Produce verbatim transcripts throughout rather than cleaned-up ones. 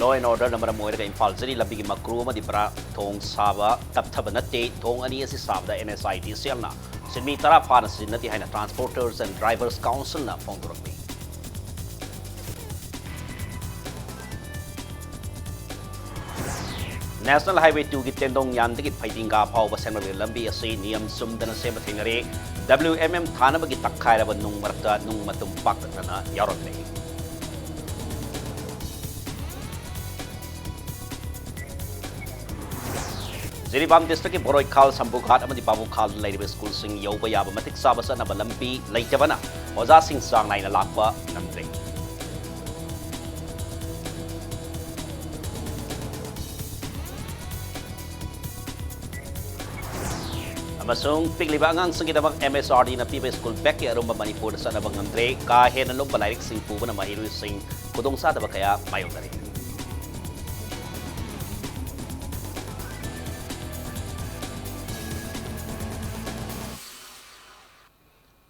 Law and Orderꯅ ꯃꯔꯝ ꯑꯣꯏꯔꯒ ꯏꯝꯐꯥꯜ ꯖꯤꯔꯤ ꯂꯝꯕꯤꯒꯤ ꯃꯀ꯭ꯔꯨ ꯑꯃꯗꯤ ꯕꯔꯥꯛ ꯊꯣꯡ ꯁꯥꯕ ꯇꯞꯊꯕ ꯅꯠꯇꯦ꯫ ꯊꯣꯡ ꯑꯅꯤ ꯑꯁꯤ ꯁꯥꯕꯗ NHIDCLꯅ ꯁꯤꯟꯃꯤ ꯇꯔꯥ ꯐꯥꯅ ꯁꯤꯖꯤꯟꯅꯗꯦ ꯍꯥꯏꯅ Transporters and Drivers Councilꯅ ꯐꯣꯡꯗꯣꯔꯛꯂꯤ꯫ National Highway twoꯒꯤ ꯇꯦꯟꯗꯣꯡ ꯌꯥꯟꯗꯒꯤ ꯐꯩꯗꯤꯡꯒꯥ ꯐꯥꯎꯕ ꯁꯦꯝꯒꯠꯂꯤꯕ ꯂꯝꯕꯤ ꯑꯁꯤ ꯅꯤꯌꯝ ꯆꯨꯝꯗꯅ ꯁꯦꯝꯕ ꯊꯦꯡꯅꯔꯦ꯫ WMM ꯊꯥꯅꯕꯒꯤ ꯇꯛꯈꯥꯏꯔꯕ ꯅꯨꯡ ꯃꯔꯛꯇ ꯅꯨꯡ ꯃꯇꯨꯝ ꯄꯥꯛꯇꯛꯅꯅ ꯌꯥꯎꯔꯝꯂꯦ꯫ ꯖꯤꯔꯤꯕꯥꯝ districtꯀꯤ ꯕꯣꯔꯣꯏꯈꯥꯜ, ꯁꯝꯕꯨꯒꯥꯠ ꯑꯃꯗꯤ ꯕꯥꯕꯨꯈꯥꯜꯗ ꯂꯩꯔꯤꯕ ꯁ꯭ꯀꯨꯜꯁꯤꯡ ꯌꯧꯕ ꯌꯥꯕ ꯃꯇꯤꯛ ꯆꯥꯕ ꯆꯠꯅꯕ ꯂꯝꯕꯤ ꯂꯩꯇꯕꯅ ꯑꯣꯖꯥꯁꯤꯡ ꯆꯥꯡ ꯅꯥꯏꯅ ꯂꯥꯛꯄ ꯉꯝꯗ꯭ꯔꯦ꯫ ꯑꯃꯁꯨꯡ ꯄꯤꯛꯂꯤꯕ ꯑꯉꯥꯡꯁꯤꯡꯒꯤꯗꯃꯛ MHRDꯅ ꯄꯤꯕ ꯁ꯭ꯀꯨꯜ ꯕꯦꯒꯀꯤ ꯑꯔꯨꯝꯕ ꯃꯅꯤꯄꯨꯔꯗ ꯆꯠꯅꯕ ꯉꯝꯗ꯭ꯔꯦ꯫ ꯀꯥ ꯍꯦꯟꯅ ꯂꯨꯝꯕ ꯂꯥꯏꯔꯤꯛꯁꯤꯡ ꯄꯨꯕꯅ ꯃꯍꯩꯔꯣꯏꯁꯤꯡ ꯈꯨꯗꯣꯡꯆꯥꯗꯕ ꯀꯌꯥ ꯃꯥꯌꯣꯛꯅꯔꯤ꯫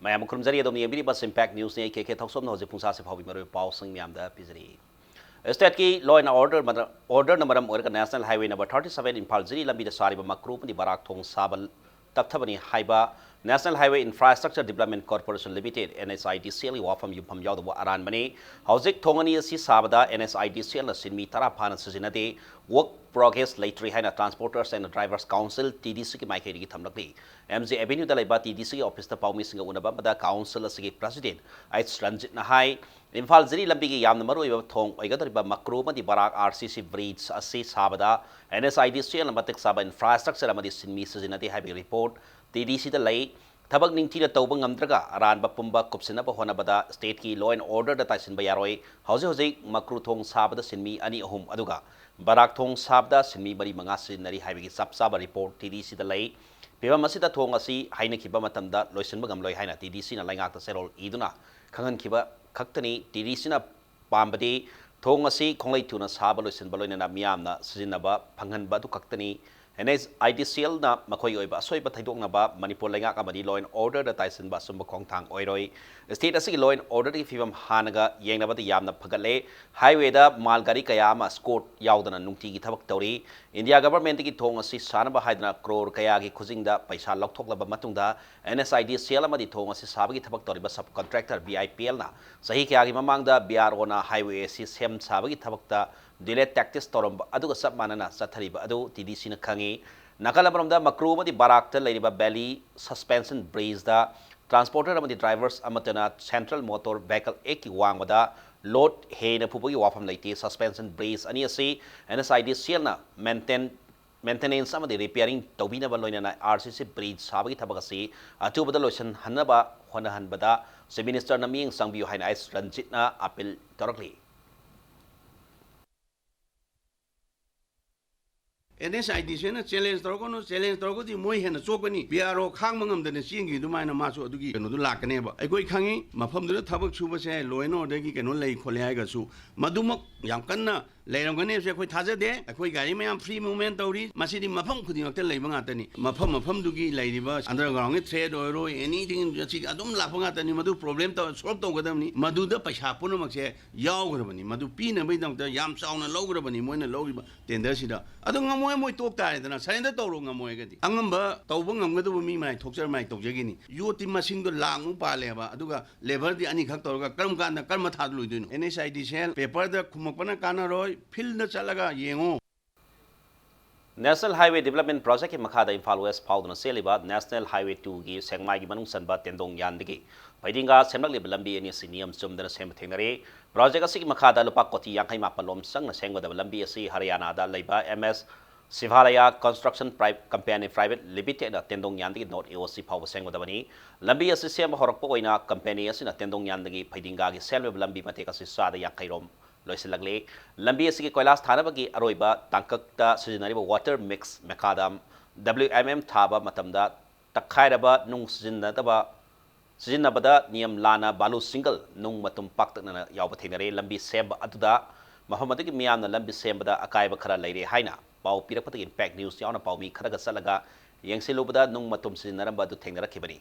ꯃꯌꯥꯝ ꯈꯨꯔꯨꯝꯖꯔꯤ, ꯑꯗꯣꯝꯅ ꯌꯦꯡꯕꯤꯔꯤꯕ Impact Newsꯅꯤ꯫ ꯑꯩ ꯀꯦ ꯀꯦ ꯊꯧꯁꯣꯝꯅ ꯍꯧꯖꯤꯛ ꯄꯨꯡꯁꯥꯁꯦ ꯐꯥꯎꯕꯤ ꯃꯔꯨꯑꯣꯏꯕ ꯄꯥꯎꯁꯤꯡ ꯃꯌꯥꯝꯗ ꯄꯤꯖꯔꯤ꯫ Stateꯀꯤ law and order ꯃꯗ-, orderꯅ ꯃꯔꯝ ꯑꯣꯏꯔꯒ National Highway number thirty seven Imphal ꯖꯤꯔꯤ ꯂꯝꯕꯤꯗ ꯁꯥꯔꯤꯕ ꯃꯀ꯭ꯔꯨ ꯑꯃꯗꯤ ꯕꯔꯥꯛ ꯊꯣꯡ ꯁꯥꯕ ꯇꯞꯊꯕꯅꯤ ꯍꯥꯏꯕ National Highway Infrastructure Development Corporation Limited, NHIDCLꯒꯤ ꯋꯥꯐꯝ ꯌꯨꯝꯐꯝ ꯌꯥꯎꯗꯕ ꯑꯔꯥꯟꯕꯅꯤ꯫ ꯍꯧꯖꯤꯛ ꯊꯣꯡ ꯑꯅꯤ ꯑꯁꯤ ꯁꯥꯕꯗ NHIDCLꯅ ꯁꯤꯟꯃꯤ ꯇꯔꯥ ꯐꯥꯅ ꯁꯤꯖꯤꯟꯅꯗꯦ꯫ Work progress ꯂꯩꯇ꯭ꯔꯤ ꯍꯥꯏꯅ Transporters and Drivers Council, TDCꯒꯤ ꯃꯥꯏꯀꯩꯗꯒꯤ ꯊꯝꯂꯛꯂꯤ꯫ MG Avenueꯗ ꯂꯩꯕ TDCꯒꯤ officeꯇ ꯄꯥꯎꯃꯤꯁꯤꯡꯒ ꯎꯅꯕ ꯑꯃꯗ council ꯑꯁꯤꯒꯤ president H ꯔꯟꯖꯤꯠꯅ ꯍꯥꯏ, ꯏꯝꯐꯥꯜ ꯖꯤꯔꯤ ꯂꯝꯕꯤꯒꯤ ꯌꯥꯝꯅ ꯃꯔꯨꯑꯣꯏꯕ ꯊꯣꯡ ꯑꯣꯏꯒꯗꯧꯔꯤꯕ ꯃꯀ꯭ꯔꯨ ꯑꯃꯗꯤ ꯕꯔꯥꯛ RCC bridge ꯑꯁꯤ ꯁꯥꯕꯗ NHIDCLꯅ ꯃꯇꯤꯛ ꯆꯥꯕ infrastructure ꯑꯃꯗꯤ ꯁꯤꯟꯃꯤ ꯁꯤꯖꯤꯟꯅꯗꯦ ꯍꯥꯏꯕꯒꯤ report TDCꯗ ꯂꯩ꯫ ꯊꯕꯛ ꯅꯤꯡꯊꯤꯅ ꯇꯧꯕ ꯉꯝꯗ꯭ꯔꯒ ꯑꯔꯥꯟꯕ ꯄꯨꯝꯕ ꯀꯨꯞꯁꯤꯟꯅꯕ ꯍꯣꯠꯅꯕꯗ stateꯀꯤ law and orderꯗ ꯇꯥꯏꯁꯤꯟꯕ ꯌꯥꯔꯣꯏ꯫ ꯍꯧꯖꯤꯛ ꯍꯧꯖꯤꯛ ꯃꯀ꯭ꯔꯨ ꯊꯣꯡ ꯁꯥꯕꯗ ꯁꯤꯟꯃꯤ ꯑꯅꯤ ꯑꯍꯨꯝ, ꯑꯗꯨꯒ ꯕꯔꯥꯛ ꯊꯣꯡ ꯁꯥꯕꯗ ꯁꯤꯟꯃꯤ ꯃꯔꯤ ꯃꯉꯥ ꯁꯤꯖꯤꯟꯅꯔꯤ ꯍꯥꯏꯕꯒꯤ ꯆꯞ ꯆꯥꯕ report TDCꯗ ꯂꯩ꯫ ꯐꯤꯚꯝ ꯑꯁꯤꯗ ꯊꯣꯡ ꯑꯁꯤ ꯍꯥꯏꯅꯈꯤꯕ ꯃꯇꯝꯗ ꯂꯣꯏꯁꯤꯟꯕ ꯉꯝꯂꯣꯏ ꯍꯥꯏꯅ TDCꯅ ꯂꯩꯉꯥꯛꯇ ꯆꯦꯔꯣꯜ ꯏꯗꯨꯅ ꯈꯪꯍꯟꯈꯤꯕ ꯈꯛꯇꯅꯤ꯫ TDCꯅ ꯄꯥꯝꯕꯗꯤ ꯊꯣꯡ ꯑꯁꯤ ꯈꯣꯡꯂꯩ ꯊꯨꯅ ꯁꯥꯕ ꯂꯣꯏꯁꯤꯟꯕ ꯂꯣꯏꯅꯅ ꯃꯤꯌꯥꯝꯅ ꯁꯤꯖꯤꯟꯅꯕ ꯐꯪꯍꯟꯕ ꯑꯗꯨ ꯈꯛꯇꯅꯤ꯫ ꯑꯦꯟ ꯑꯦꯁ ꯑꯥꯏ ꯗꯤ ꯁꯤ ꯑꯦꯜꯅ ꯃꯈꯣꯏꯒꯤ ꯑꯣꯏꯕ ꯑꯁꯣꯏꯕ ꯊꯩꯗꯣꯛꯅꯕ ꯃꯅꯤꯄꯨꯔ ꯂꯩꯉꯥꯛ ꯑꯃꯗꯤ law and orderꯗ ꯇꯥꯏꯁꯤꯟꯕ ꯑꯆꯨꯝꯕ ꯈꯣꯡꯊꯥꯡ ꯑꯣꯏꯔꯣꯏ꯫ State ꯑꯁꯤꯒꯤ law and orderꯒꯤ ꯐꯤꯕꯝ ꯍꯥꯟꯅꯒ ꯌꯦꯡꯅꯕꯗ ꯌꯥꯝꯅ ꯐꯒꯠꯂꯦ꯫ Highwayꯗ ꯃꯥꯜ ꯒꯥꯔꯤ ꯀꯌꯥ ꯑꯃ escort ꯌꯥꯎꯗꯅ ꯅꯨꯡꯇꯤꯒꯤ ꯊꯕꯛ ꯇꯧꯔꯤ꯫ ꯏꯟꯗꯤꯌꯥ governmentꯇꯒꯤ ꯊꯣꯡ ꯑꯁꯤ ꯁꯥꯅꯕ ꯍꯥꯏꯗꯨꯅ ꯀ꯭ꯔꯣꯔ ꯀꯌꯥꯒꯤ ꯈꯨꯖꯤꯡꯗ ꯄꯩꯁꯥ ꯂꯧꯊꯣꯛꯂꯕ ꯃꯇꯨꯡꯗ, and S I D C L ꯑꯃꯗꯤ ꯊꯣꯡ ꯑꯁꯤ ꯁꯥꯕꯒꯤ ꯊꯕꯛ ꯇꯧꯔꯤꯕ subcontractor ꯕꯤ ꯑꯥꯏ ꯄꯤ ꯑꯦꯜꯅ ꯆꯍꯤ ꯀꯌꯥꯒꯤ ꯃꯃꯥꯡꯗ ꯕꯤ ꯑꯥꯔ ꯑꯣꯅ highway ꯑꯁꯤ ꯁꯦꯝ ꯁꯥꯕꯒꯤ ꯊꯕꯛꯇ delay tactics ꯇꯧꯔꯝꯕ ꯑꯗꯨꯒ ꯆꯞ ꯃꯥꯟꯅꯅ ꯆꯠꯊꯔꯤꯕ ꯑꯗꯨ ꯇꯤ ꯗꯤ ꯁꯤꯅ ꯈꯪꯉꯤ꯫ ꯅꯥꯀꯜ ꯑꯃꯔꯣꯝꯗ ꯃꯀ꯭ꯔꯨ ꯑꯃꯗꯤ ꯕꯔꯥꯛꯇ ꯂꯩꯔꯤꯕ valley suspension bridgeꯗ transporter ꯑꯃꯗꯤ drivers ꯑꯃꯠꯇꯅ Central Motor Vehicle Actꯀꯤ ꯋꯥꯡꯃꯗ load ꯍꯦꯟꯅ ꯄꯨꯕꯒꯤ ꯋꯥꯐꯝ ꯂꯩꯇꯦ꯫ Suspension bridge ꯑꯅꯤ ꯑꯁꯤ ꯑꯦꯟ ꯑꯦꯁ ꯑꯥꯏ ꯗꯤ ꯁꯤ ꯑꯦꯜꯅ maintain, maintenance ꯑꯃꯗꯤ repairing ꯇꯧꯕꯤꯅꯕ ꯂꯣꯏꯅꯅ ꯑꯥꯔ ꯁꯤ ꯁꯤ bridge ꯁꯥꯕꯒꯤ ꯊꯕꯛ ꯑꯁꯤ ꯑꯊꯨꯕꯗ ꯂꯣꯏꯁꯤꯟꯍꯟꯅꯕ ꯍꯣꯠꯅꯍꯟꯕꯗ Chief Ministerꯅ ꯃꯤꯠꯌꯦꯡ ꯆꯪꯕꯤꯌꯨ ꯍꯥꯏꯅ ꯑꯩꯁ ꯔꯟꯖꯤꯠꯅ appeal ꯇꯧꯔꯛꯂꯤ꯫ And S I D ꯁꯤꯅ challenge ꯇꯧꯔꯛꯀꯅꯨ, challenge ꯇꯧꯔꯒꯗꯤ ꯃꯣꯏ ꯍꯦꯟꯅ ꯆꯣꯛꯀꯅꯤ꯫ ꯕꯤ ꯑꯥꯔ ꯑꯣ ꯈꯥꯡꯕ ꯉꯝꯗꯅ ꯆꯦꯟꯈꯤ ꯑꯗꯨꯃꯥꯏꯅ ꯃꯥꯁꯨ ꯑꯗꯨꯒꯤ ꯀꯩꯅꯣꯗꯨ ꯂꯥꯛꯀꯅꯦꯕ꯫ ꯑꯩꯈꯣꯏ ꯈꯪꯉꯤ ꯃꯐꯝꯗꯨꯗ ꯊꯕꯛ ꯁꯨꯕꯁꯦ law and orderꯒꯤ ꯀꯩꯅꯣ ꯂꯩ ꯈꯣꯠꯂꯦ ꯍꯥꯏꯔꯒꯁꯨ ꯃꯗꯨꯃꯛ ꯌꯥꯝ ꯀꯟꯅ ꯂꯩꯔꯝꯒꯅꯤ ꯍꯥꯏꯕꯁꯦ ꯑꯩꯈꯣꯏ ꯊꯥꯖꯗꯦ꯫ ꯑꯩꯈꯣꯏ ꯒꯥꯔꯤ ꯃꯌꯥꯝ free movement ꯇꯧꯔꯤ꯫ ꯃꯁꯤꯗꯤ ꯃꯐꯝ ꯈꯨꯗꯤꯡꯃꯛꯇ ꯂꯩꯕ ꯉꯥꯛꯇꯅꯤ꯫ ꯃꯐꯝ ꯃꯐꯝꯗꯨꯒꯤ ꯂꯩꯔꯤꯕ undergroundꯒꯤ threat ꯑꯣꯏꯔꯣꯏ, anything ꯑꯁꯤ ꯑꯗꯨꯝ ꯂꯥꯛꯄ ꯉꯥꯛꯇꯅꯤ꯫ ꯃꯗꯨ problem ꯇꯧ-, solve ꯇꯧꯒꯗꯕꯅꯤ꯫ ꯃꯗꯨꯗ ꯄꯩꯁꯥ ꯄꯨꯝꯅꯃꯛꯁꯦ ꯌꯥꯎꯈ꯭ꯔꯕꯅꯤ꯫ ꯃꯗꯨ ꯄꯤꯅꯕꯒꯤꯗꯃꯛꯇ ꯌꯥꯝ ꯆꯥꯎꯅ ꯂꯧꯈ꯭ꯔꯕꯅꯤ ꯃꯣꯏꯅ ꯂꯧꯔꯤꯕ tenderꯁꯤꯗ꯫ ꯑꯗꯣ ꯉꯝꯃꯣꯏ, ꯃꯣꯏ ꯇꯣꯛ ꯇꯥꯔꯦꯗꯅ, surrender ꯇꯧꯔꯣ ꯉꯝꯃꯣꯏꯔꯒꯗꯤ꯫ ꯑꯉꯝꯕ ꯇꯧꯕ ꯉꯝꯒꯗꯕ ꯃꯤ ꯃꯔꯥꯏ ꯊꯣꯛꯆꯔ ꯃꯔꯥꯏ ꯇꯧꯖꯒꯤꯅꯤ꯫ ꯌꯣꯠꯇꯤ ꯃꯁꯤꯡꯗꯣ ꯂꯥꯛꯃꯨꯛ ꯄꯥꯜꯂꯦꯕ, ꯑꯗꯨꯒ labourꯗꯤ ꯑꯅꯤꯈꯛ ꯇꯧꯔꯒ ꯀꯔꯝ ꯀꯥꯟꯗ ꯀꯔꯝꯕ ꯊꯥꯗ ꯂꯣꯏꯗꯣꯏꯅꯣ? And S I D C L paperꯗ ꯈꯨꯝꯃꯛꯄꯅ ꯀꯥꯟꯅꯔꯣꯏ, fieldꯗ ꯆꯠꯂꯒ ꯌꯦꯡꯉꯣ꯫ National Highway Development Projectꯀꯤ ꯃꯈꯥꯗ ꯏꯝꯐꯥꯜ West ꯐꯥꯎꯗꯨꯅ ꯆꯦꯜꯂꯤꯕ National Highway twoꯒꯤ ꯁꯦꯛꯃꯥꯏꯒꯤ ꯃꯅꯨꯡ ꯆꯟꯕ ꯇꯦꯟꯗꯣꯡ ꯌꯥꯟꯗꯒꯤ ꯐꯩꯗꯤꯡꯒꯥ ꯁꯦꯝꯂꯛꯂꯤꯕ ꯂꯝꯕꯤ ꯑꯅꯤ ꯑꯁꯤ ꯅꯤꯌꯝ ꯆꯨꯝꯗꯅ ꯁꯦꯝꯕ ꯊꯦꯡꯅꯔꯦ꯫ Project ꯑꯁꯤꯒꯤ ꯃꯈꯥꯗ ꯂꯨꯄꯥ ꯀꯣꯇꯤ ꯌꯥꯡꯈꯩ ꯃꯥꯄꯜ ꯂꯣꯝ ꯆꯪꯅ ꯁꯦꯝꯒꯗꯕ ꯂꯝꯕꯤ ꯑꯁꯤ ꯍꯔꯤꯌꯥꯅꯥꯗ ꯂꯩꯕ M S Shivalaya Construction Pri-, Company Private Limitedꯅ ꯇꯦꯟꯗꯣꯡ ꯌꯥꯟꯗꯒꯤ ꯅꯣꯔꯠ ꯑꯦ ꯑꯣ ꯁꯤ ꯐꯥꯎꯕ ꯁꯦꯝꯒꯗꯕꯅꯤ꯫ ꯂꯝꯕꯤ ꯑꯁꯤ ꯁꯦꯝꯕ ꯍꯧꯔꯛꯄ ꯑꯣꯏꯅ company ꯑꯁꯤꯅ ꯇꯦꯟꯗꯣꯡ ꯌꯥꯟꯗꯒꯤ ꯐꯩꯗꯤꯡꯒꯥꯒꯤ ꯁꯦꯝꯂꯤꯕ ꯂꯝꯕꯤ ꯃꯇꯦꯛ ꯑꯁꯤ ꯆꯥꯗ ꯌꯥꯡꯈꯩ ꯔꯣꯝ ꯂꯣꯏꯁꯤꯜꯂꯛꯂꯤ꯫ ꯂꯝꯕꯤ ꯑꯁꯤꯒꯤ ꯀꯣꯏꯂꯥꯁ ꯊꯥꯅꯕꯒꯤ ꯑꯔꯣꯏꯕ ꯇꯥꯡꯀꯛꯇ ꯁꯤꯖꯤꯟꯅꯔꯤꯕ water mix macadam, W M M, ꯊꯥꯕ ꯃꯇꯝꯗ ꯇꯛꯈꯥꯏꯔꯕ ꯅꯨꯡ ꯁꯤꯖꯤꯟꯅꯗꯕ, ꯁꯤꯖꯤꯟꯅꯕꯗ ꯅꯤꯌꯝ ꯂꯥꯟꯅ ꯕꯥꯂꯨ ꯁꯤꯡꯒꯜ ꯅꯨꯡ ꯃꯇꯨꯝ ꯄꯥꯛꯇꯛꯅꯅ ꯌꯥꯎꯕ ꯊꯦꯡꯅꯔꯦ꯫ ꯂꯝꯕꯤ ꯁꯦꯝꯕ ꯑꯗꯨꯗ ꯃꯐꯝ ꯑꯗꯨꯒꯤ ꯃꯤꯌꯥꯝꯅ ꯂꯝꯕꯤ ꯁꯦꯝꯕꯗ ꯑꯀꯥꯏꯕ ꯈꯔ ꯂꯩꯔꯦ ꯍꯥꯏꯅ ꯄꯥꯎ ꯄꯤꯔꯛꯄꯗꯒꯤ Impact News ꯌꯥꯎꯅ ꯄꯥꯎꯃꯤ ꯈꯔꯒ ꯆꯠꯂꯒ ꯌꯦꯡꯁꯤꯜꯂꯨꯕꯗ ꯅꯨꯡ ꯃꯇꯨꯝ ꯁꯤꯖꯤꯟꯅꯔꯝꯕ ꯑꯗꯨ ꯊꯦꯡꯅꯔꯛꯈꯤꯕꯅꯤ꯫